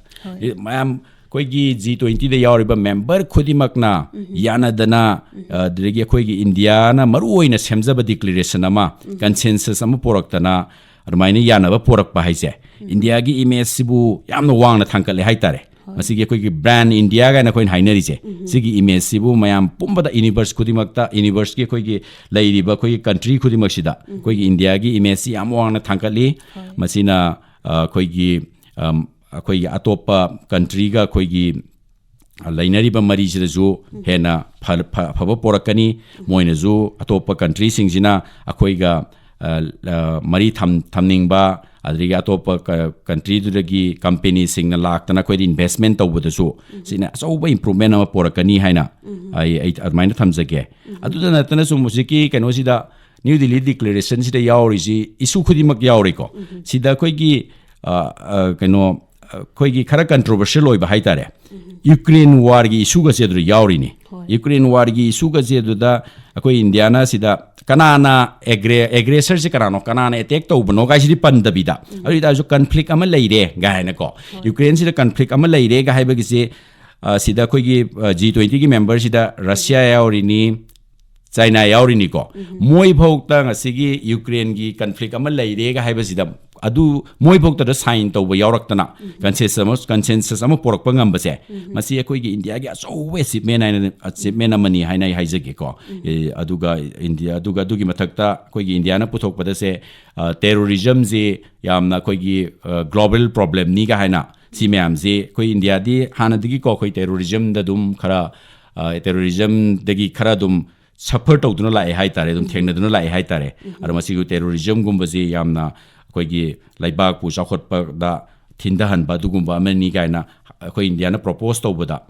ꯃꯌꯥꯝ ꯑꯩꯈꯣꯏꯒꯤ ꯖꯤ ꯇ꯭ꯋꯦꯟꯇꯤꯗ ꯌꯥꯎꯔꯤꯕ ꯃꯦꯝꯕꯔ ꯈꯨꯗꯤꯡꯃꯛꯅ ꯌꯥꯅꯗꯅ, ꯑ, ꯑꯗꯨꯗꯒꯤ ꯑꯩꯈꯣꯏꯒꯤ ꯏꯟꯗꯤꯌꯥꯅ ꯃꯔꯨꯑꯣꯏꯅ ꯁꯦꯝꯖꯕ ꯗꯤꯀ꯭ꯂꯦꯔꯦꯁꯟ ꯑꯃ, ꯀꯟꯁꯦꯟꯁꯁ ꯑꯃ ꯄꯣꯔꯛꯇꯅ ꯑꯗꯨꯃꯥꯏꯅ ꯌꯥꯅꯕ ꯄꯣꯔꯛꯄ ꯍꯥꯏꯁꯦ, ꯏꯟꯗꯤꯌꯥꯒꯤ ꯏꯃꯦꯖꯁꯤꯕꯨ ꯌꯥꯝꯅ ꯋꯥꯡꯅ ꯊꯥꯡꯒꯠꯂꯦ ꯍꯥꯏꯇꯥꯔꯦ꯫ ꯃꯁꯤꯒꯤ ꯑꯩꯈꯣꯏꯒꯤ ꯕ꯭ꯔꯥꯟ ꯏꯟꯗꯤꯌꯥ ꯀꯥꯏꯅ ꯑꯩꯈꯣꯏꯅ ꯍꯥꯏꯅꯔꯤꯁꯦ, ꯁꯤꯒꯤ ꯏꯃꯦꯖꯁꯤꯕꯨ ꯃꯌꯥꯝ ꯄꯨꯝꯕꯗ, ꯌꯨꯅꯤꯚꯔꯁ ꯈꯨꯗꯤꯡꯃꯛꯇ, ꯌꯨꯅꯤꯚꯔꯁꯀꯤ ꯑꯩꯈꯣꯏꯒꯤ ꯂꯩꯔꯤꯕ ꯑꯩꯈꯣꯏꯒꯤ ꯀꯟꯇ꯭ꯔꯤ ꯈꯨꯗꯤꯡꯃꯛꯁꯤꯗ ꯑꯩꯈꯣꯏꯒꯤ ꯏꯟꯗꯤꯌꯥꯒꯤ ꯏꯃꯦꯖꯁꯤ ꯌꯥꯝ ꯋꯥꯡꯅ ꯊꯥꯡꯒꯠꯂꯤ꯫ ꯃꯁꯤꯅ, ꯑ, ꯑꯩꯈꯣꯏꯒꯤ, ꯑꯝ, ꯑꯩꯈꯣꯏꯒꯤ ꯑꯇꯣꯞꯄ ꯀꯟꯇ꯭ꯔꯤꯒ ꯑꯩꯈꯣꯏꯒꯤ ꯂꯩꯅꯔꯤꯕ ꯃꯔꯤꯁꯤꯗꯁꯨ ꯍꯦꯟꯅ ꯐ-, ꯐ-, ꯑꯐꯕ ꯄꯣꯔꯛꯀꯅꯤ꯫ ꯃꯣꯏꯅꯁꯨ, ꯑꯇꯣꯞꯄ ꯀꯟꯇ꯭ꯔꯤꯁꯤꯡꯁꯤꯅ ꯑꯩꯈꯣꯏꯒ, ꯑ, ꯑ, ꯃꯔꯤ ꯊꯝ-, ꯊꯝꯅꯤꯡꯕ, ꯑꯗꯨꯗꯒꯤ ꯑꯇꯣꯞꯄ ꯀ-, ꯀꯟꯇ꯭ꯔꯤꯗꯨꯗꯒꯤ ꯀꯝꯄꯦꯅꯤꯁꯤꯡꯅ ꯂꯥꯛꯇꯅ ꯑꯩꯈꯣꯏꯗ ꯏꯟꯚꯦꯁꯃꯦꯟ ꯇꯧꯕꯗꯁꯨ ꯁꯤꯅ ꯑꯆꯧꯕ ꯏꯝꯄ꯭ꯔꯨꯚꯃꯦꯟ ꯑꯃ ꯄꯣꯔꯛꯀꯅꯤ ꯍꯥꯏꯅ ꯑꯩ, ꯑꯩ ꯑꯗꯨꯃꯥꯏꯅ ꯊꯝꯖꯒꯦ꯫ ꯑꯗꯨꯗ ꯅꯠꯇꯅ ꯁꯨꯝ ꯍꯧꯖꯤꯛꯀꯤ ꯀꯩꯅꯣꯁꯤꯗ, ꯅ꯭ꯌꯨ ꯗꯤꯜꯂꯤ ꯗꯤꯀ꯭ꯂꯦꯔꯦꯁꯟꯁꯤꯗ ꯌꯥꯎꯔꯤꯁꯤ ꯏꯁꯨ ꯈꯨꯗꯤꯡꯃꯛ ꯌꯥꯎꯔꯤꯀꯣ꯫ ꯁꯤꯗ ꯑꯩꯈꯣꯏꯒꯤ, ꯑ, ꯑ, ꯀꯩꯅꯣ, ꯑꯩꯈꯣꯏꯒꯤ ꯈꯔ ꯀꯟꯇ꯭ꯔꯣꯚꯔꯁꯤꯌꯦꯜ ꯑꯣꯏꯕ ꯍꯥꯏꯇꯥꯔꯦ, ꯌꯨꯀ꯭ꯔꯦꯟ ꯋꯥꯔꯒꯤ ꯏꯁꯨꯒꯁꯦ ꯑꯗꯨꯗ ꯌꯥꯎꯔꯤꯅꯤ꯫ ꯍꯣꯏ꯫ ꯌꯨꯀ꯭ꯔꯦꯟ ꯋꯥꯔꯒꯤ ꯏꯁꯨꯒꯁꯦ ꯑꯗꯨꯗ ꯑꯩꯈꯣꯏ ꯏꯟꯗꯤꯌꯥꯅ ꯁꯤꯗ ꯀꯅꯥꯅ ꯑꯦꯒ꯭ꯔꯦ-, ꯑꯦꯒ꯭ꯔꯦꯁꯔꯁꯦ ꯀꯅꯥꯅꯣ, ꯀꯅꯥꯅ ꯑꯦꯇꯦꯛ ꯇꯧꯕꯅꯣ ꯀꯥꯏꯁꯤꯗꯤ ꯄꯟꯗꯕꯤꯗ, ꯑꯗꯨ ꯑꯣꯏ ꯇꯥꯔꯁꯨ ꯀꯟꯐ꯭ꯂꯤꯛ ꯑꯃ ꯂꯩꯔꯦ ꯀꯥꯏꯅꯀꯣ, ꯌꯨꯀ꯭ꯔꯦꯟꯁꯤꯗ ꯀꯟꯐ꯭ꯂꯤꯛ ꯑꯃ ꯂꯩꯔꯦ ꯀꯥꯏ ꯍꯥꯏꯕꯒꯤꯁꯦ, ꯑ, ꯁꯤꯗ ꯑꯩꯈꯣꯏꯒꯤ, ꯑ, ꯖꯤ ꯇ꯭ꯋꯦꯟꯇꯤꯒꯤ ꯃꯦꯝꯕꯔꯁꯤꯗ ꯔꯁꯤꯌꯥ ꯌꯥꯎꯔꯤꯅꯤ, ꯆꯥꯏꯅꯥ ꯌꯥꯎꯔꯤꯅꯤꯀꯣ꯫ ꯃꯣꯏ ꯐꯥꯎꯗ ꯉꯁꯤꯒꯤ ꯌꯨꯀ꯭ꯔꯦꯟꯒꯤ ꯀꯟꯐ꯭ꯂꯤꯛ ꯑꯃ ꯂꯩꯔꯦꯒ ꯍꯥꯏꯕꯁꯤꯗ, ꯑꯗꯨ ꯃꯣꯏ ꯐꯥꯎꯗꯗ ꯁꯥꯏꯟ ꯇꯧꯕ ꯌꯥꯎꯔꯛꯇꯅ, ꯀꯟꯁꯦꯟꯁꯁ ꯑꯃ, ꯀꯟꯁꯦꯟꯁꯁ ꯑꯃ ꯄꯣꯔꯛꯄ ꯉꯝꯕꯁꯦ, ꯃꯁꯤ ꯑꯩꯈꯣꯏꯒꯤ ꯏꯟꯗꯤꯌꯥꯒꯤ ꯑꯆꯧꯕ ꯑꯦꯆꯤꯞꯃꯦꯟ ꯍꯥꯏꯅ, ꯑꯦꯆꯤꯞꯃꯦꯟ ꯑꯃꯅꯤ ꯍꯥꯏꯅ ꯑꯩ ꯍꯥꯏꯖꯒꯦꯀꯣ꯫ ꯑꯦ, ꯑꯗꯨꯒ ꯏꯟꯗꯤꯌꯥ, ꯑꯗꯨꯒ ꯑꯗꯨꯒꯤ ꯃꯊꯛꯇ ꯑꯩꯈꯣꯏꯒꯤ ꯏꯟꯗꯤꯌꯥꯅ ꯄꯨꯊꯣꯛꯄꯗꯁꯦ, ꯑ, ꯇꯦꯔꯣꯔꯤꯖꯝꯁꯤ ꯌꯥꯝꯅ ꯑꯩꯈꯣꯏꯒꯤ, ꯑ, ꯒ꯭ꯂꯣꯕꯦꯜ ꯄ꯭ꯔꯣꯕ꯭ꯂꯦꯝꯅꯤꯒ ꯍꯥꯏꯅ, ꯁꯤ ꯃꯌꯥꯝꯁꯤ ꯑꯩꯈꯣꯏ ꯏꯟꯗꯤꯌꯥꯗꯤ ꯍꯥꯟꯅꯗꯒꯤꯀꯣ ꯑꯩꯈꯣꯏ ꯇꯦꯔꯣꯔꯤꯖꯝꯗ ꯑꯗꯨꯝ ꯈꯔ, ꯑ, ꯇꯦꯔꯣꯔꯤꯖꯝꯗꯒꯤ ꯈꯔ ꯑꯗꯨꯝ ꯁꯐꯔ ꯇꯧꯗꯨꯅ ꯂꯥꯛꯑꯦ ꯍꯥꯏꯇꯥꯔꯦ, ꯑꯗꯨꯝ ꯊꯦꯡꯅꯗꯨꯅ ꯂꯥꯛꯑꯦ ꯍꯥꯏꯇꯥꯔꯦ꯫ ꯑꯗꯣ ꯃꯁꯤꯒꯤ ꯇꯦꯔꯣꯔꯤꯖꯝꯒꯨꯝꯕꯁꯤ ꯌꯥꯝꯅ ꯑꯩꯈꯣꯏꯒꯤ ꯂꯩꯕꯥꯛꯄꯨ ꯆꯥꯎꯈꯠꯄꯗ ꯊꯤꯟꯊꯍꯟꯕ ꯑꯗꯨꯒꯨꯝꯕ ꯑꯃꯅꯤ ꯀꯥꯏꯅ ꯑꯩꯈꯣꯏ ꯏꯟꯗꯤꯌꯥꯅ ꯄ꯭ꯔꯣꯄꯣꯁ ꯇꯧꯕꯗ,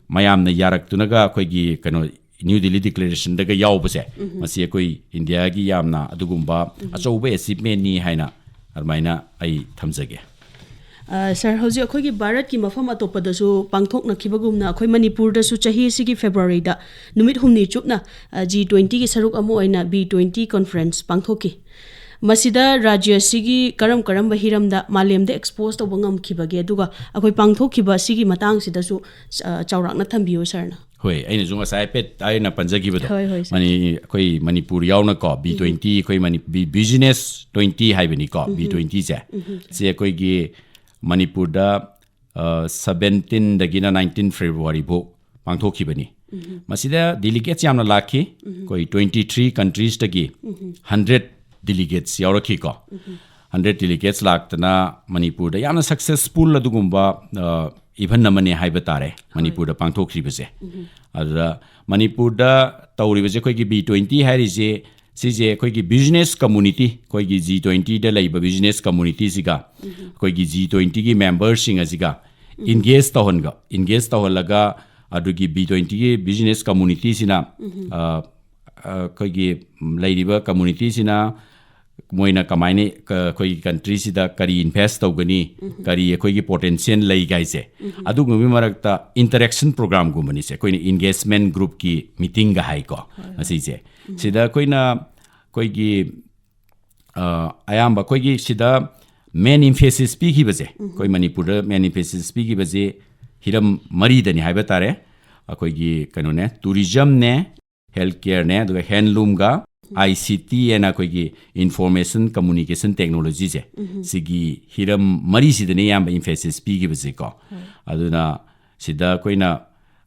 ꯃꯌꯥꯝꯅ ꯌꯥꯔꯛꯇꯨꯅꯒ ꯑꯩꯈꯣꯏꯒꯤ ꯀꯩꯅꯣ, ꯅ꯭ꯌꯨ ꯗꯤꯜꯂꯤ ꯗꯤꯀ꯭ꯂꯦꯔꯦꯁꯟꯗꯒ ꯌꯥꯎꯕꯁꯦ, ꯃꯁꯤ ꯑꯩꯈꯣꯏ ꯏꯟꯗꯤꯌꯥꯒꯤ ꯌꯥꯝꯅ ꯑꯗꯨꯒꯨꯝꯕ ꯑꯆꯧꯕ ꯑꯦꯆꯤꯞꯃꯦꯟꯅꯤ ꯍꯥꯏꯅ ꯑꯗꯨꯃꯥꯏꯅ ꯑꯩ ꯊꯝꯖꯒꯦ꯫ ꯑ, ꯁꯥꯔ, ꯍꯧꯖꯤꯛ ꯑꯩꯈꯣꯏꯒꯤ ꯚꯥꯔꯠꯀꯤ ꯃꯐꯝ ꯑꯇꯣꯞꯄꯗꯁꯨ ꯄꯥꯡꯊꯣꯛꯅꯈꯤꯕꯒꯨꯝꯅ ꯑꯩꯈꯣꯏ ꯃꯅꯤꯄꯨꯔꯗꯁꯨ ꯆꯍꯤ ꯑꯁꯤꯒꯤ ꯐꯦꯕ꯭ꯔꯨꯋꯥꯔꯤꯗ ꯅꯨꯃꯤꯠ ꯍꯨꯝꯅꯤ ꯆꯨꯞꯅ, ꯑ, ꯖꯤ ꯇ꯭ꯋꯦꯟꯇꯤꯒꯤ ꯁꯔꯨꯛ ꯑꯃ ꯑꯣꯏꯅ ꯕꯤ ꯇ꯭ꯋꯦꯟꯇꯤ ꯀꯣꯟꯐ꯭ꯔꯦꯟꯁ ꯄꯥꯡꯊꯣꯛꯈꯤ꯫ ꯃꯁꯤꯗ ꯔꯥꯖ꯭ꯌ ꯑꯁꯤꯒꯤ ꯀꯔꯝ ꯀꯔꯝꯕ ꯍꯤꯔꯝꯗ ꯃꯥꯂꯦꯝꯗ ꯑꯦꯛꯁꯄꯣꯖ ꯇꯧꯕ ꯉꯝꯈꯤꯕꯒꯦ, ꯑꯗꯨꯒ ꯑꯩꯈꯣꯏ ꯄꯥꯡꯊꯣꯛꯈꯤꯕ ꯑꯁꯤꯒꯤ ꯃꯇꯥꯡꯁꯤꯗꯁꯨ, ꯑ, ꯆꯥꯎꯔꯥꯛꯅ ꯊꯝꯕꯤꯌꯨ ꯁꯥꯔꯅ꯫ ꯍꯣꯏ, ꯑꯩꯅꯁꯨ ꯉꯁꯥꯏ ꯍꯥꯏꯐꯦꯠ ꯑꯩꯅ ꯄꯟꯖꯈꯤꯕꯗꯣ, ꯍꯣꯏ, ꯍꯣꯏ, ꯁꯥꯔ꯫ ꯃꯅꯤ-, ꯑꯩꯈꯣꯏ ꯃꯅꯤꯄꯨꯔ ꯌꯥꯎꯅꯀꯣ, ꯕꯤ ꯇ꯭ꯋꯦꯟꯇꯤ, ꯑꯩꯈꯣꯏ ꯃꯅꯤ-, ꯕꯤ-, ꯕꯤꯖꯤꯅꯦꯁ ꯇ꯭ꯋꯦꯟꯇꯤ ꯍꯥꯏꯕꯅꯤꯀꯣ, ꯕꯤ ꯇ꯭ꯋꯦꯟꯇꯤꯁꯦ꯫ ꯁꯤ ꯑꯩꯈꯣꯏꯒꯤ ꯃꯅꯤꯄꯨꯔꯗ, ꯑ, ꯁꯕꯦꯟꯇꯤꯟꯗꯒꯤꯅ ꯅꯥꯏꯟꯇꯤꯟ ꯐꯦꯕ꯭ꯔꯨꯋꯥꯔꯤ ꯐꯥꯎ ꯄꯥꯡꯊꯣꯛꯈꯤꯕꯅꯤ꯫ ꯃꯁꯤꯗ ꯗꯤꯂꯤꯒꯦꯠꯁ ꯌꯥꯝꯅ ꯂꯥꯛꯈꯤ꯫ ꯑꯩꯈꯣꯏ ꯇ꯭ꯋꯦꯟꯇꯤ ꯊ꯭ꯔꯤ ꯀꯟꯇ꯭ꯔꯤꯁꯇꯒꯤ ꯍꯟꯗ꯭ꯔꯦꯠ ꯗꯤꯂꯤꯒꯦꯠꯁ ꯌꯥꯎꯔꯛꯈꯤꯀꯣ꯫ ꯍꯟꯗ꯭ꯔꯦꯠ ꯗꯤꯂꯤꯒꯦꯠꯁ ꯂꯥꯛꯇꯅ ꯃꯅꯤꯄꯨꯔꯗ ꯌꯥꯝꯅ ꯁꯛꯁꯦꯁꯐꯨꯜ ꯑꯗꯨꯒꯨꯝꯕ, ꯑ, ꯏꯚꯦꯟ ꯑꯃꯅꯤ ꯍꯥꯏꯕ ꯇꯥꯔꯦ, ꯃꯅꯤꯄꯨꯔꯗ ꯄꯥꯡꯊꯣꯛꯈ꯭ꯔꯤꯕꯁꯦ꯫ ꯑꯗꯨꯗ ꯃꯅꯤꯄꯨꯔꯗ ꯇꯧꯔꯤꯕꯁꯦ, ꯑꯩꯈꯣꯏꯒꯤ ꯕꯤ ꯇ꯭ꯋꯦꯟꯇꯤ ꯍꯥꯏꯔꯤꯁꯦ, ꯁꯤꯁꯦ ꯑꯩꯈꯣꯏꯒꯤ ꯕꯤꯖꯤꯅꯦꯁ ꯀꯝꯃꯨꯅꯤꯇꯤ, ꯑꯩꯈꯣꯏꯒꯤ ꯖꯤ ꯇ꯭ꯋꯦꯟꯇꯤꯗ ꯂꯩꯕ ꯕꯤꯖꯤꯅꯦꯁ ꯀꯝꯃꯨꯅꯤꯇꯤꯁꯤꯒ, ꯑꯩꯈꯣꯏꯒꯤ ꯖꯤ ꯇ꯭ꯋꯦꯟꯇꯤꯒꯤ ꯃꯦꯝꯕꯔꯁꯤꯡ ꯑꯁꯤꯒ ꯏꯟꯒꯦꯖ ꯇꯧꯍꯟꯒ-, ꯏꯟꯒꯦꯖ ꯇꯧꯍꯜꯂꯒ, ꯑꯗꯨꯒꯤ ꯕꯤ ꯇ꯭ꯋꯦꯟꯇꯤꯒꯤ ꯕꯤꯖꯤꯅꯦꯁ ꯀꯝꯃꯨꯅꯤꯇꯤꯁꯤꯅ, ꯑ, ꯑ, ꯑꯩꯈꯣꯏꯒꯤ ꯂꯩꯔꯤꯕ ꯀꯝꯃꯨꯅꯤꯇꯤꯁꯤꯅ ꯃꯣꯏꯅ ꯀꯃꯥꯏꯅ ꯀ-, ꯑꯩꯈꯣꯏꯒꯤ ꯀꯟꯇ꯭ꯔꯤꯁꯤꯗ ꯀꯔꯤ ꯏꯟꯚꯦꯁ ꯇꯧꯒꯅꯤ, ꯀꯔꯤ ꯑꯩꯈꯣꯏꯒꯤ ꯄꯣꯇꯦꯟꯁꯤꯌꯦꯜ ꯂꯩꯒ ꯍꯥꯏꯁꯦ, ꯑꯗꯨꯒꯨꯝꯕꯒꯤ ꯃꯔꯛꯇ ꯏꯟꯇꯔꯦꯛꯁꯟ ꯄ꯭ꯔꯣꯒ꯭ꯔꯥꯝꯒꯨꯝꯕꯅꯤꯁꯦ, ꯑꯩꯈꯣꯏꯅ ꯏꯟꯒꯦꯖꯃꯦꯟ ꯒ꯭ꯔꯨꯞꯀꯤ ꯃꯤꯇꯤꯡꯒ ꯍꯥꯏꯀꯣ꯫ ꯃꯁꯤꯁꯦ, ꯁꯤꯗ ꯑꯩꯈꯣꯏꯅ ꯑꯩꯈꯣꯏꯒꯤ, ꯑ, ꯑꯌꯥꯝꯕ ꯑꯩꯈꯣꯏꯒꯤ ꯁꯤꯗ ꯃꯦꯟ ꯏꯝꯐꯦꯁꯤꯁ ꯄꯤꯈꯤꯕꯁꯦ, ꯑꯩꯈꯣꯏ ꯃꯅꯤꯄꯨꯔꯗ ꯃꯦꯟ ꯏꯝꯐꯦꯁꯤꯁ ꯄꯤꯈꯤꯕꯁꯦ ꯍꯤꯔꯝ ꯃꯔꯤꯗꯅꯤ ꯍꯥꯏꯕ ꯇꯥꯔꯦ꯫ ꯑꯩꯈꯣꯏꯒꯤ ꯀꯩꯅꯣꯅꯦ, ꯇꯨꯔꯤꯖꯝꯅꯦ, ꯍꯦꯜꯊ ꯀꯦꯌꯔꯅꯦ, ꯑꯗꯨꯒ ꯍꯦꯟꯂꯨꯝꯒ ꯑꯥꯏ ꯁꯤ ꯇꯤ ꯍꯥꯏꯅ ꯑꯩꯈꯣꯏꯒꯤ ꯏꯟꯐꯣꯔꯃꯦꯁꯟ ꯀꯝꯃꯨꯅꯤꯀꯦꯁꯟ ꯇꯦꯛꯅꯣꯂꯣꯖꯤꯁꯦ, ꯁꯤꯒꯤ ꯍꯤꯔꯝ ꯃꯔꯤꯁꯤꯗꯅꯦ ꯑꯌꯥꯝꯕ ꯏꯝꯐꯦꯁꯤꯁ ꯄꯤꯈꯤꯕꯁꯦꯀꯣ꯫ ꯑꯗꯨꯅ ꯁꯤꯗ ꯑꯩꯈꯣꯏꯅ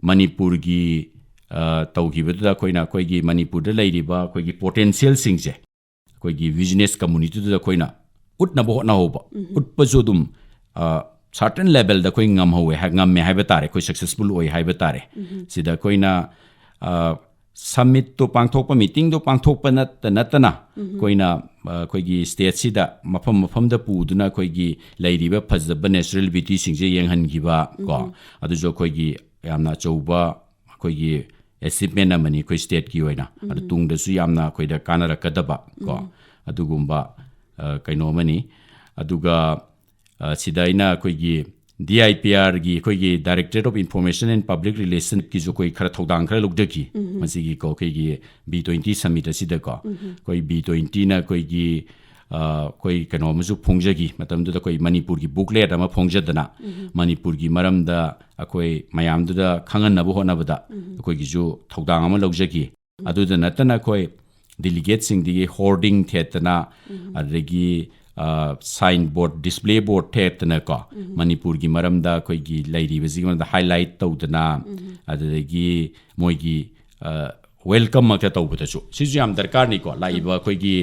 ꯃꯅꯤꯄꯨꯔꯒꯤ, ꯑ, ꯇꯧꯈꯤꯕꯗꯨꯗ ꯑꯩꯈꯣꯏꯅ ꯑꯩꯈꯣꯏꯒꯤ ꯃꯅꯤꯄꯨꯔꯗ ꯂꯩꯔꯤꯕ ꯑꯩꯈꯣꯏꯒꯤ ꯄꯣꯇꯦꯟꯁꯤꯌꯦꯜꯁꯤꯡꯁꯦ ꯑꯩꯈꯣꯏꯒꯤ ꯕꯤꯖꯤꯅꯦꯁ ꯀꯝꯃꯨꯅꯤꯇꯤꯗꯨꯗ ꯑꯩꯈꯣꯏꯅ ꯎꯠꯅꯕ ꯍꯣꯠꯅꯍꯧꯕ꯫ ꯎꯠꯄꯁꯨ ꯑꯗꯨꯝ, ꯑ, ꯁꯥꯔꯇꯟ ꯂꯦꯚꯦꯜꯗ ꯑꯩꯈꯣꯏ ꯉꯝꯍꯧꯋꯦ ꯍꯥꯏ-, ꯉꯝꯃꯦ ꯍꯥꯏꯕ ꯇꯥꯔꯦ, ꯑꯩꯈꯣꯏ ꯁꯛꯁꯦꯁꯐꯨꯜ ꯑꯣꯏ ꯍꯥꯏꯕ ꯇꯥꯔꯦ꯫ ꯁꯤꯗ ꯑꯩꯈꯣꯏꯅ, ꯑ, ꯁꯝꯃꯤꯠꯇꯣ ꯄꯥꯡꯊꯣꯛꯄ, ꯃꯤꯇꯤꯡꯗꯣ ꯄꯥꯡꯊꯣꯛꯄ ꯅꯠꯇ ꯅꯠꯇꯅ ꯑꯩꯈꯣꯏꯅ, ꯑ, ꯑꯩꯈꯣꯏꯒꯤ ꯁ꯭ꯇꯦꯠꯁꯤꯗ ꯃꯐꯝ ꯃꯐꯝꯗ ꯄꯨꯗꯨꯅ ꯑꯩꯈꯣꯏꯒꯤ ꯂꯩꯔꯤꯕ ꯐꯖꯕ ꯅꯦꯆꯔꯦꯜ ꯕ꯭ꯌꯨꯇꯤꯁꯤꯡꯁꯦ ꯌꯦꯡꯍꯟꯈꯤꯕ ꯀꯣ, ꯑꯗꯨꯁꯨ ꯑꯩꯈꯣꯏꯒꯤ ꯌꯥꯝꯅ ꯑꯆꯧꯕ ꯑꯩꯈꯣꯏꯒꯤ ꯑꯦꯆꯤꯞꯃꯦꯟ ꯑꯃꯅꯤ ꯑꯩꯈꯣꯏ ꯁ꯭ꯇꯦꯠꯀꯤ ꯑꯣꯏꯅ꯫ ꯑꯗꯨ ꯇꯨꯡꯗꯁꯨ ꯌꯥꯝꯅ ꯑꯩꯈꯣꯏꯗ ꯀꯥꯟꯅꯔꯛꯀꯗꯕ ꯀꯣ, ꯑꯗꯨꯒꯨꯝꯕ ꯑ, ꯀꯩꯅꯣ ꯑꯃꯅꯤ꯫ ꯑꯗꯨꯒ ꯑ, ꯁꯤꯗ ꯑꯩꯅ ꯑꯩꯈꯣꯏꯒꯤ ꯗꯤ ꯑꯥꯏ ꯄꯤ ꯑꯥꯔꯒꯤ ꯑꯩꯈꯣꯏꯒꯤ Directorate of Information and Public Relationꯀꯤꯁꯨ ꯑꯩꯈꯣꯏ ꯈꯔ ꯊꯧꯗꯥꯡ ꯈꯔ ꯂꯧꯖꯈꯤ꯫ ꯃꯁꯤꯒꯤꯀꯣ ꯑꯩꯈꯣꯏꯒꯤ ꯕꯤ ꯇ꯭ꯋꯦꯟꯇꯤ ꯁꯝꯃꯤꯠ ꯑꯁꯤꯗꯀꯣ ꯑꯩꯈꯣꯏ ꯕꯤ ꯇ꯭ꯋꯦꯟꯇꯤꯅ ꯑꯩꯈꯣꯏꯒꯤ ꯑ, ꯑꯩꯈꯣꯏ ꯀꯩꯅꯣ ꯑꯃꯁꯨ ꯐꯣꯡꯖꯈꯤ꯫ ꯃꯇꯝꯗꯨꯗ ꯑꯩꯈꯣꯏ ꯃꯅꯤꯄꯨꯔꯒꯤ ꯕꯨꯛꯂꯦꯠ ꯑꯃ ꯐꯣꯡꯖꯗꯅ ꯃꯅꯤꯄꯨꯔꯒꯤ ꯃꯔꯝꯗ ꯑꯩꯈꯣꯏ ꯃꯌꯥꯝꯗꯨꯗ ꯈꯪꯍꯟꯅꯕ ꯍꯣꯠꯅꯕꯗ ꯑꯩꯈꯣꯏꯒꯤꯁꯨ ꯊꯧꯗꯥꯡ ꯑꯃ ꯂꯧꯖꯈꯤ꯫ ꯑꯗꯨꯗ ꯅꯠꯇꯅ ꯑꯩꯈꯣꯏ ꯗꯤꯂꯤꯒꯦꯠꯁꯤꯡꯗꯒꯤ ꯍꯣꯔꯗꯤꯡ ꯊꯦꯠꯇꯅ, ꯑꯗꯒꯤ ꯁꯥꯏꯟ ꯕꯣꯔꯗ, ꯗꯤꯁꯄ꯭ꯂꯦ ꯕꯣꯔꯗ ꯊꯦꯠꯇꯅꯀꯣ, ꯃꯅꯤꯄꯨꯔꯒꯤ ꯃꯔꯝꯗ ꯑꯩꯈꯣꯏꯒꯤ ꯂꯩꯔꯤꯕꯁꯤꯒꯤ ꯃꯔꯝꯗ ꯍꯥꯏꯂꯥꯏꯠ ꯇꯧꯗꯅ, ꯑꯗꯨꯗꯒꯤ ꯃꯣꯏꯒꯤ ꯋꯦꯜꯀꯝ ꯃꯛꯇ ꯇꯧꯕꯗꯁꯨ ꯁꯤꯁꯨ ꯌꯥꯝ ꯗꯔꯀꯥꯔꯅꯤꯀꯣ꯫ ꯂꯥꯛꯏꯕ ꯑꯩꯈꯣꯏꯒꯤ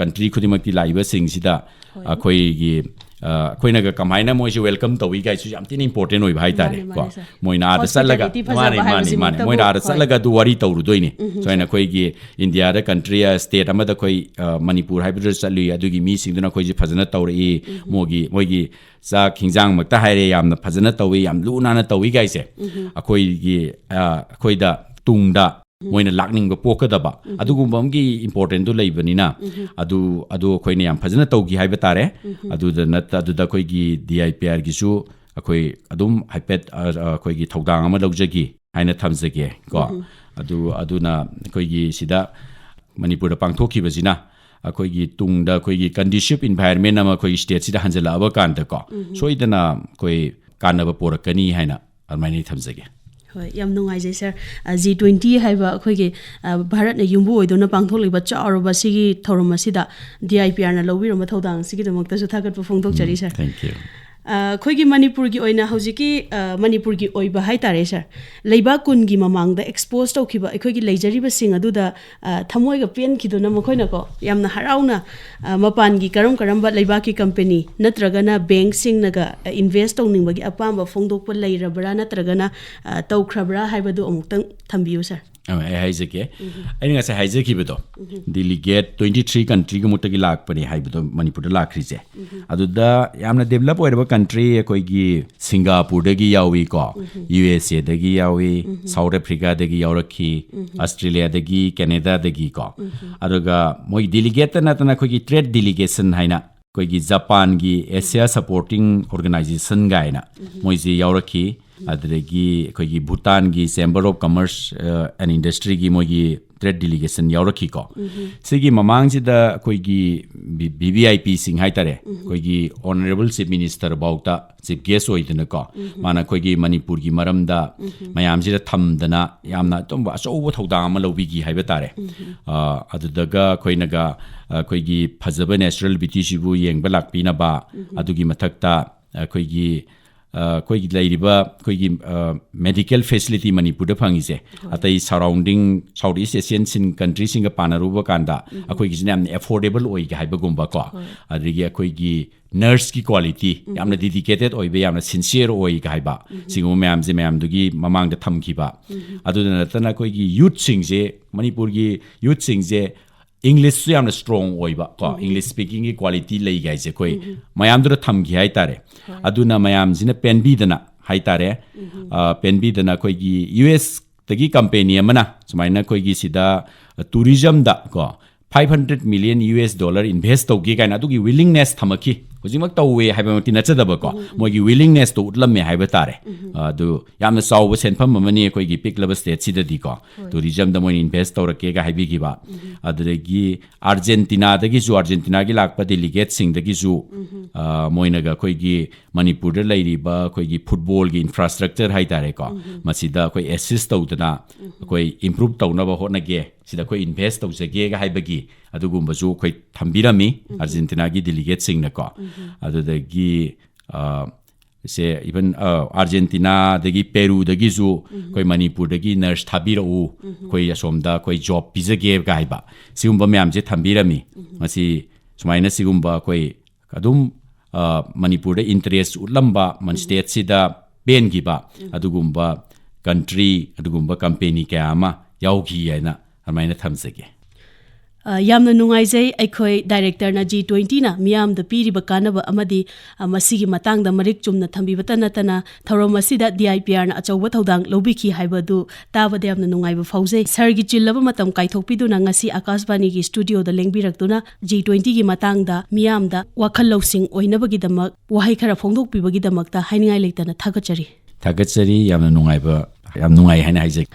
ꯀꯟꯇ꯭ꯔꯤ ꯈꯨꯗꯤꯡꯃꯛꯀꯤ ꯂꯥꯛꯏꯕꯁꯤꯡꯁꯤꯗ ꯑꯩꯈꯣꯏꯒꯤ ꯑ, ꯑꯩꯈꯣꯏꯅꯒ ꯀꯃꯥꯏꯅ ꯃꯣꯏꯁꯦ ꯋꯦꯜꯀꯝ ꯇꯧꯏ ꯀꯥꯏꯁꯨ ꯌꯥꯝ ꯊꯤꯅ ꯏꯝꯄꯣꯔꯇꯦꯟ ꯑꯣꯏꯕ ꯍꯥꯏꯇꯥꯔꯦ ꯃꯥꯅꯦ, ꯀꯣ꯫ ꯃꯥꯅꯦ, ꯁꯥꯔ꯫ ꯃꯣꯏꯅ ꯑꯥꯗ ꯆꯠꯂꯒ Hospitality ꯐꯖꯕ ꯃꯥꯅꯦ, ꯃꯥꯅꯦ, ꯃꯥꯅꯦ꯫ ꯍꯥꯏꯕꯁꯤꯃꯛꯇꯕꯨ, ꯃꯣꯏꯅ ꯑꯥꯗ ꯍꯣꯏ꯫ ꯆꯠꯂꯒ ꯑꯗꯨ ꯋꯥꯔꯤ ꯇꯧꯔꯨꯗꯣꯏꯅꯤ꯫ ꯁꯨꯃꯥꯏꯅ ꯑꯩꯈꯣꯏꯒꯤ ꯏꯟꯗꯤꯌꯥꯗ ꯀꯟꯇ꯭ꯔꯤ ꯁ꯭ꯇꯦꯠ ꯑꯃꯗ ꯑꯩꯈꯣꯏ ꯑ, ꯃꯅꯤꯄꯨꯔ ꯍꯥꯏꯕꯗꯨꯗ ꯆꯠꯂꯨꯏ, ꯑꯗꯨꯒꯤ ꯃꯤꯁꯤꯡꯗꯨꯅ ꯑꯩꯈꯣꯏꯁꯦ ꯐꯖꯅ ꯇꯧꯔꯛꯏ, ꯃꯣꯏꯒꯤ ꯃꯣꯏꯒꯤ ꯆꯥꯛ ꯍꯤꯟꯖꯥꯡꯃꯛꯇ ꯍꯥꯏꯔꯦ, ꯌꯥꯝꯅ ꯐꯖꯅ ꯇꯧꯏ, ꯌꯥꯝ ꯂꯨ ꯅꯥꯟꯅ ꯇꯧꯏ ꯀꯥꯏꯁꯦ ꯑꯩꯈꯣꯏꯒꯤ ꯑ, ꯑꯩꯈꯣꯏꯗ ꯇꯨꯡꯗ ꯃꯣꯏꯅ ꯂꯥꯛꯅꯤꯡꯕ ꯄꯣꯛꯀꯗꯕ ꯑꯗꯨꯒꯨꯝꯕ ꯑꯃꯒꯤ ꯏꯝꯄꯣꯔꯇꯦꯟꯗꯨ ꯂꯩꯕꯅꯤꯅ ꯑꯗꯨ ꯑꯗꯨ ꯑꯩꯈꯣꯏꯅ ꯌꯥꯝ ꯐꯖꯅ ꯇꯧꯈꯤ ꯍꯥꯏꯕ ꯇꯥꯔꯦ꯫ ꯑꯗꯨꯗ ꯅꯠꯇ ꯑꯗꯨꯗ ꯑꯩꯈꯣꯏꯒꯤ ꯗꯤ ꯑꯥꯏ ꯄꯤ ꯑꯥꯔꯒꯤꯁꯨ ꯑꯩꯈꯣꯏ ꯑꯗꯨꯝ ꯍꯥꯏꯐꯦꯠ ꯑ, ꯑ, ꯑꯩꯈꯣꯏꯒꯤ ꯊꯧꯗꯥꯡ ꯑꯃ ꯂꯧꯖꯈꯤ ꯍꯥꯏꯅ ꯊꯝꯖꯒꯦ ꯀꯣ꯫ ꯑꯗꯨ ꯑꯗꯨꯅ ꯑꯩꯈꯣꯏꯒꯤ ꯁꯤꯗ ꯃꯅꯤꯄꯨꯔꯗ ꯄꯥꯡꯊꯣꯛꯈꯤꯕꯁꯤꯅ ꯑꯩꯈꯣꯏꯒꯤ ꯇꯨꯡꯗ ꯑꯩꯈꯣꯏꯒꯤ ꯀꯟꯗ꯭ꯌꯨꯁꯤꯞ ꯏꯟꯚꯥꯏꯔꯟꯃꯦꯟ ꯑꯃ ꯑꯩꯈꯣꯏꯒꯤ ꯁ꯭ꯇꯦꯠꯁꯤꯗ ꯍꯟꯖꯜꯂꯛꯑꯕ ꯀꯥꯟꯗꯀꯣ ꯁꯣꯏꯗꯅ ꯑꯩꯈꯣꯏ ꯀꯥꯟꯅꯕ ꯄꯣꯔꯛꯀꯅꯤ ꯍꯥꯏꯅ ꯑꯗꯨꯃꯥꯏꯅ ꯑꯩ ꯊꯝꯖꯒꯦ꯫ ꯍꯣꯏ, ꯌꯥꯝ ꯅꯨꯡꯉꯥꯏꯖꯩ ꯁꯥꯔ꯫ ꯑ, ꯖꯤ ꯇ꯭ꯋꯦꯟꯇꯤ ꯍꯥꯏꯕ ꯑꯩꯈꯣꯏꯒꯤ, ꯑ, ꯚꯥꯔꯠꯅ ꯌꯨꯝꯕꯨ ꯑꯣꯏꯗꯨꯅ ꯄꯥꯡꯊꯣꯛꯂꯤꯕ ꯆꯥꯎꯔꯕ ꯁꯤꯒꯤ ꯊꯧꯔꯝ ꯑꯁꯤꯗ ꯗꯤ ꯑꯥꯏ ꯄꯤ ꯑꯥꯔꯅ ꯂꯧꯕꯤꯔꯝꯕ ꯊꯧꯗꯥꯡ ꯑꯁꯤꯒꯤꯗꯃꯛꯇꯁꯨ ꯊꯥꯒꯠꯄ ꯐꯣꯡꯗꯣꯛꯆꯔꯤ ꯁꯥꯔ꯫ Thank you꯫ ꯑ, ꯑꯩꯈꯣꯏꯒꯤ ꯃꯅꯤꯄꯨꯔꯒꯤ ꯑꯣꯏꯅ ꯍꯧꯖꯤꯛꯀꯤ, ꯑ, ꯃꯅꯤꯄꯨꯔꯒꯤ ꯑꯣꯏꯕ ꯍꯥꯏꯇꯥꯔꯦ ꯁꯥꯔ, ꯂꯩꯕꯥꯛ ꯀꯨꯟꯒꯤ ꯃꯃꯥꯡꯗ ꯑꯦꯛꯁꯄꯣꯖ ꯇꯧꯈꯤꯕ ꯑꯩꯈꯣꯏꯒꯤ ꯂꯩꯖꯔꯤꯕꯁꯤꯡ ꯑꯗꯨꯗ, ꯑ, ꯊꯃꯣꯏꯒ ꯄꯦꯟꯈꯤꯗꯨꯅ ꯃꯈꯣꯏꯅꯀꯣ ꯌꯥꯝꯅ ꯍꯔꯥꯎꯅ, ꯑ, ꯃꯄꯥꯟꯒꯤ ꯀꯔꯝ ꯀꯔꯝꯕ ꯂꯩꯕꯥꯛꯀꯤ ꯀꯝꯄꯦꯅꯤ ꯅꯠꯇ꯭ꯔꯒꯅ ꯕꯦꯡꯁꯤꯡꯅꯒ, ꯑ, ꯏꯟꯚꯦꯁ ꯇꯧꯅꯤꯡꯕꯒꯤ ꯑꯄꯥꯝꯕ ꯐꯣꯡꯗꯣꯛꯄ ꯂꯩꯔꯕ꯭ꯔꯥ ꯅꯠꯇ꯭ꯔꯒꯅ, ꯑ, ꯇꯧꯈ꯭ꯔꯕ꯭ꯔꯥ ꯍꯥꯏꯕꯗꯨ ꯑꯃꯨꯛꯇꯪ ꯊꯝꯕꯤꯌꯨ ꯁꯥꯔ꯫ ꯑ, ꯑꯩ ꯍꯥꯏꯖꯒꯦ꯫ ꯑꯩꯅ ꯉꯁꯥꯏ ꯍꯥꯏꯖꯈꯤꯕꯗꯣ, ꯗꯤꯂꯤꯒꯦꯠ ꯇ꯭ꯋꯦꯟꯇꯤ ꯊ꯭ꯔꯤ ꯀꯟꯇ꯭ꯔꯤꯒꯨꯝꯕꯇꯒꯤ ꯂꯥꯛꯄꯅꯦ ꯍꯥꯏꯕꯗꯣ, ꯃꯅꯤꯄꯨꯔꯗ ꯂꯥꯛꯈ꯭ꯔꯤꯁꯦ꯫ ꯑꯗꯨꯗ ꯌꯥꯝꯅ ꯗꯦꯕꯂꯞ ꯑꯣꯏꯔꯕ ꯀꯟꯇ꯭ꯔꯤ ꯑꯩꯈꯣꯏꯒꯤ ꯁꯤꯡꯒꯥꯄꯨꯔꯗꯒꯤ ꯌꯥꯎꯏꯀꯣ, ꯌꯨ ꯑꯦꯁ ꯑꯦꯗꯒꯤ ꯌꯥꯎꯏ, ꯁꯥꯎꯠ ꯑꯐ꯭ꯔꯤꯀꯥꯗꯒꯤ ꯌꯥꯎꯔꯛꯈꯤ, ꯑꯁꯇ꯭ꯔꯦꯂꯤꯌꯥꯗꯒꯤ, ꯀꯦꯅꯦꯗꯥꯗꯒꯤꯀꯣ꯫ ꯑꯗꯨꯒ ꯃꯣꯏ ꯗꯤꯂꯤꯒꯦꯠꯇ ꯅꯠꯇꯅ ꯑꯩꯈꯣꯏꯒꯤ ꯇ꯭ꯔꯦꯗ ꯗꯤꯂꯤꯒꯦꯁꯟ ꯍꯥꯏꯅ ꯑꯩꯈꯣꯏꯒꯤ ꯖꯄꯥꯟꯒꯤ ꯑꯦꯁꯤꯌꯥ ꯁꯄꯣꯔꯇꯤꯡ ꯑꯣꯔꯒꯅꯥꯏꯖꯦꯁꯟ ꯀꯥꯏꯅ ꯃꯣꯏꯁꯦ ꯌꯥꯎꯔꯛꯈꯤ꯫ ꯑꯗꯨꯗꯒꯤ ꯑꯩꯈꯣꯏꯒꯤ ꯚꯨꯇꯥꯟꯒꯤ ꯆꯦꯝꯕꯔ ꯑꯣꯐ ꯀꯃꯔꯁ ꯑꯦꯟ ꯏꯟꯗꯁꯇ꯭ꯔꯤꯒꯤ ꯃꯣꯏꯒꯤ ꯇ꯭ꯔꯦꯗ ꯗꯤꯂꯤꯒꯦꯁꯟ ꯌꯥꯎꯔꯛꯈꯤꯀꯣ꯫ ꯁꯤꯒꯤ ꯃꯃꯥꯡꯁꯤꯗ ꯑꯩꯈꯣꯏꯒꯤ ꯚꯤ ꯚꯤ ꯑꯥꯏ ꯄꯤꯁꯤꯡ ꯍꯥꯏꯇꯥꯔꯦ, ꯑꯩꯈꯣꯏꯒꯤ ꯑꯣꯅꯔꯦꯕꯜ ꯆꯤꯐ ꯃꯤꯅꯤꯁꯇꯔ ꯐꯥꯎꯗ ꯆꯤꯐ ꯒꯦꯁ ꯑꯣꯏꯗꯅꯀꯣ, ꯃꯥꯅ ꯑꯩꯈꯣꯏꯒꯤ ꯃꯅꯤꯄꯨꯔꯒꯤ ꯃꯔꯝꯗ ꯃꯌꯥꯝꯁꯤꯗ ꯊꯝꯗꯅ ꯌꯥꯝꯅ ꯑꯗꯨꯝꯕ ꯑꯆꯧꯕ ꯊꯧꯗꯥꯡ ꯑꯃ ꯂꯧꯕꯤꯈꯤ ꯍꯥꯏꯕ ꯇꯥꯔꯦ꯫ ꯑ, ꯑꯗꯨꯗꯒ ꯑꯩꯈꯣꯏꯅꯒ ꯑꯩꯈꯣꯏꯒꯤ ꯐꯖꯕ ꯅꯦꯆꯔꯦꯜ ꯕ꯭ꯌꯨꯇꯤꯁꯤꯕꯨ ꯌꯦꯡꯕ ꯂꯥꯛꯄꯤꯅꯕ, ꯑꯗꯨꯒꯤ ꯃꯊꯛꯇ ꯑꯩꯈꯣꯏꯒꯤ, ꯑ, ꯑꯩꯈꯣꯏꯒꯤ ꯂꯩꯔꯤꯕ ꯑꯩꯈꯣꯏꯒꯤ, ꯑ, ꯃꯦꯗꯤꯀꯦꯜ ꯐꯦꯁꯤꯂꯤꯇꯤ ꯃꯅꯤꯄꯨꯔꯗ ꯐꯪꯉꯤꯁꯦ, ꯑꯇꯩ ꯁꯔꯥꯎꯟꯗꯤꯡ ꯁꯥꯎꯠ ꯏꯁ ꯑꯦꯁꯤꯌꯟ ꯁꯤꯟ ꯀꯟꯇ꯭ꯔꯤꯁꯤꯡꯒ ꯄꯥꯟꯅꯔꯨꯕ ꯀꯥꯟꯗ ꯑꯩꯈꯣꯏꯒꯤꯁꯤꯅ ꯌꯥꯝꯅ ꯑꯦꯐꯣꯔꯗꯦꯕꯜ ꯑꯣꯏꯒꯦ ꯍꯥꯏꯕꯒꯨꯝꯕꯀꯣ, ꯑꯗꯒꯤ ꯑꯩꯈꯣꯏꯒꯤ ꯅꯔꯁꯀꯤ ꯀ꯭ꯋꯥꯂꯤꯇꯤ, ꯌꯥꯝꯅ ꯗꯤꯗꯤꯀꯦꯇꯦꯠ ꯑꯣꯏꯕ, ꯌꯥꯝꯅ ꯁꯤꯟꯁꯤꯌꯔ ꯑꯣꯏꯒ ꯍꯥꯏꯕ, ꯁꯤꯒꯨꯝꯕ ꯃꯌꯥꯝꯁꯦ ꯃꯌꯥꯝꯗꯨꯒꯤ ꯃꯃꯥꯡꯗ ꯊꯝꯈꯤꯕ꯫ ꯑꯗꯨꯗ ꯅꯠꯇꯅ ꯑꯩꯈꯣꯏꯒꯤ ꯌꯨꯠꯁꯤꯡꯁꯦ, ꯃꯅꯤꯄꯨꯔꯒꯤ ꯌꯨꯠꯁꯤꯡꯁꯦ ꯏꯪꯂꯤꯁꯁꯨ ꯌꯥꯝꯅ ꯁ꯭ꯇꯔꯣꯡ ꯑꯣꯏꯕ ꯀꯣ, ꯏꯪꯂꯤꯁ ꯁ꯭ꯄꯤꯀꯤꯡꯒꯤ ꯀ꯭ꯋꯥꯂꯤꯇꯤ ꯂꯩꯒ ꯍꯥꯏꯁꯦ ꯑꯩꯈꯣꯏ ꯃꯌꯥꯝꯗꯨꯗ ꯊꯝꯈꯤ ꯍꯥꯏꯇꯥꯔꯦ꯫ ꯑꯗꯨꯅ ꯃꯌꯥꯝꯁꯤꯅ ꯄꯦꯟꯕꯤꯗꯅ ꯍꯥꯏꯇꯥꯔꯦ, ꯑ, ꯄꯦꯟꯕꯤꯗꯅ ꯑꯩꯈꯣꯏꯒꯤ ꯌꯨ ꯑꯦꯁꯇꯒꯤ ꯀꯝꯄꯦꯅꯤ ꯑꯃꯅ ꯁꯨꯃꯥꯏꯅ ꯑꯩꯈꯣꯏꯒꯤ ꯁꯤꯗ ꯇꯨꯔꯤꯖꯝꯗ ꯀꯣ, five hundred million U S dollar invest ꯇꯧꯒꯦ ꯀꯥꯏꯅ ꯑꯗꯨꯒꯤ ꯋꯤꯂꯤꯡꯅꯦꯁ ꯊꯝꯃꯛꯈꯤ꯫ ꯍꯧꯖꯤꯛꯃꯛ ꯇꯧꯋꯦ ꯍꯥꯏꯕꯃꯛꯇꯤ ꯅꯠꯆꯗꯕꯀꯣ, ꯃꯣꯏꯒꯤ ꯋꯤꯂꯤꯡꯅꯦꯁꯇꯣ ꯎꯠꯂꯝꯃꯦ ꯍꯥꯏꯕ ꯇꯥꯔꯦ꯫ ꯑꯗꯨ ꯌꯥꯝꯅ ꯆꯥꯎꯕ ꯁꯦꯟꯐꯝ ꯑꯃꯅꯤ ꯑꯩꯈꯣꯏꯒꯤ ꯄꯤꯛꯂꯕ ꯁ꯭ꯇꯦꯠꯁꯤꯗꯗꯤꯀꯣ, ꯇꯨꯔꯤꯖꯝꯗ ꯃꯣꯏꯅ ꯏꯟꯚꯦꯁ ꯇꯧꯔꯛꯀꯦꯒ ꯍꯥꯏꯕꯤꯈꯤꯕ꯫ ꯑꯗꯨꯗꯒꯤ ꯑꯥꯔꯖꯦꯟꯇꯤꯅꯥꯗꯒꯤꯁꯨ, ꯑꯥꯔꯖꯦꯟꯇꯤꯅꯥꯒꯤ ꯂꯥꯛꯄ ꯗꯦꯂꯤꯒꯦꯠꯁꯤꯡꯗꯒꯤꯁꯨ, ꯑ, ꯃꯣꯏꯅꯒ ꯑꯩꯈꯣꯏꯒꯤ ꯃꯅꯤꯄꯨꯔꯗ ꯂꯩꯔꯤꯕ ꯑꯩꯈꯣꯏꯒꯤ ꯐꯨꯠꯕꯣꯜꯒꯤ ꯏꯟꯐ꯭ꯔꯥꯁ꯭ꯇ꯭ꯔꯛꯆꯔ ꯍꯥꯏꯇꯥꯔꯦꯀꯣ, ꯃꯁꯤꯗ ꯑꯩꯈꯣꯏ ꯑꯦꯁꯤꯁ ꯇꯧꯗꯅ ꯑꯩꯈꯣꯏ ꯏꯝꯄ꯭ꯔꯨꯞ ꯇꯧꯅꯕ ꯍꯣꯠꯅꯒꯦ, ꯁꯤꯗ ꯑꯩꯈꯣꯏ ꯏꯟꯚꯦꯁ ꯇꯧꯖꯒꯦꯒ ꯍꯥꯏꯕꯒꯤ ꯑꯗꯨꯒꯨꯝꯕꯁꯨ ꯑꯩꯈꯣꯏ ꯊꯝꯕꯤꯔꯝꯃꯤ ꯑꯥꯔꯖꯦꯟꯇꯤꯅꯥꯒꯤ ꯗꯦꯂꯤꯒꯦꯠꯁꯤꯡꯅꯀꯣ꯫ ꯑꯗꯨꯗꯒꯤ, ꯑ, ꯁꯦ ꯏꯚꯟ, ꯑ, ꯑꯥꯔꯖꯦꯟꯇꯤꯅꯥꯗꯒꯤ ꯄꯦꯔꯨꯗꯒꯤꯁꯨ ꯑꯩꯈꯣꯏ ꯃꯅꯤꯄꯨꯔꯗꯒꯤ ꯅꯔꯁ ꯊꯥꯕꯤꯔꯛꯎ, ꯑꯩꯈꯣꯏ ꯑꯁꯣꯝꯗ ꯑꯩꯈꯣꯏ ꯖꯣꯕ ꯄꯤꯖꯒꯦꯒ ꯍꯥꯏꯕ, ꯁꯤꯒꯨꯝꯕ ꯃꯌꯥꯝꯁꯦ ꯊꯝꯕꯤꯔꯝꯃꯤ꯫ ꯃꯁꯤ ꯁꯨꯃꯥꯏꯅ ꯁꯤꯒꯨꯝꯕ ꯑꯩꯈꯣꯏ ꯑꯗꯨꯝ, ꯑ, ꯃꯅꯤꯄꯨꯔꯗ ꯏꯟꯇꯔꯦꯁ ꯎꯠꯂꯝꯕ, ꯃꯟ ꯁ꯭ꯇꯦꯠꯁꯤꯗ ꯄꯦꯟꯈꯤꯕ ꯑꯗꯨꯒꯨꯝꯕ ꯀꯟꯇ꯭ꯔꯤ, ꯑꯗꯨꯒꯨꯝꯕ ꯀꯝꯄꯦꯅꯤ ꯀꯌꯥ ꯑꯃ ꯌꯥꯎꯈꯤ ꯍꯥꯏꯅ ꯑꯗꯨꯃꯥꯏꯅ ꯊꯝꯖꯒꯦ꯫ ꯑ, ꯌꯥꯝꯅ ꯅꯨꯡꯉꯥꯏꯖꯩ꯫ ꯑꯩꯈꯣꯏ ꯗꯥꯏꯔꯦꯛꯇꯔꯅ ꯖꯤ ꯇ꯭ꯋꯦꯟꯇꯤꯅ ꯃꯤꯌꯥꯝꯗ ꯄꯤꯔꯤꯕ ꯀꯥꯟꯅꯕ ꯑꯃꯗꯤ, ꯑ, ꯃꯁꯤꯒꯤ ꯃꯇꯥꯡꯗ ꯃꯔꯤꯛ ꯆꯨꯝꯅ ꯊꯝꯕꯤꯕꯇ ꯅꯠꯇꯅ ꯊꯧꯔꯝ ꯑꯁꯤꯗ ꯗꯤ ꯑꯥꯏ ꯄꯤ ꯑꯥꯔꯅ ꯑꯆꯧꯕ ꯊꯧꯗꯥꯡ ꯂꯧꯕꯤꯈꯤ ꯍꯥꯏꯕꯗꯨ ꯇꯥꯕꯗ ꯌꯥꯝꯅ ꯅꯨꯡꯉꯥꯏꯕ ꯐꯥꯎꯖꯩ꯫ ꯁꯥꯔꯒꯤ ꯆꯤꯜꯂꯕ ꯃꯇꯝ ꯀꯥꯏꯊꯣꯛꯄꯤꯗꯨꯅ ꯉꯁꯤ ꯑꯀꯥꯁꯕꯥꯅꯤꯒꯤ ꯁ꯭ꯇꯨꯗꯤꯑꯣꯗ ꯂꯦꯡꯕꯤꯔꯛꯇꯨꯅ ꯖꯤ ꯇ꯭ꯋꯦꯟꯇꯤꯒꯤ ꯃꯇꯥꯡꯗ ꯃꯤꯌꯥꯝꯗ ꯋꯥꯈꯜ ꯂꯧꯁꯤꯡ ꯑꯣꯏꯅꯕꯒꯤꯗꯃꯛ ꯋꯥꯍꯩ ꯈꯔ ꯐꯣꯡꯗꯣꯛꯄꯤꯕꯒꯤꯗꯃꯛꯇ ꯍꯥꯏꯅꯤꯡꯉꯥꯏ ꯂꯩꯇꯅ ꯊꯥꯒꯠꯆꯔꯤ꯫ ꯊꯥꯒꯠꯆꯔꯤ꯫ ꯌꯥꯝꯅ ꯅꯨꯡꯉꯥꯏꯕ, ꯌꯥꯝ ꯅꯨꯡꯉꯥꯏ ꯍꯥꯏꯅ ꯍꯥꯏꯖꯒꯦ꯫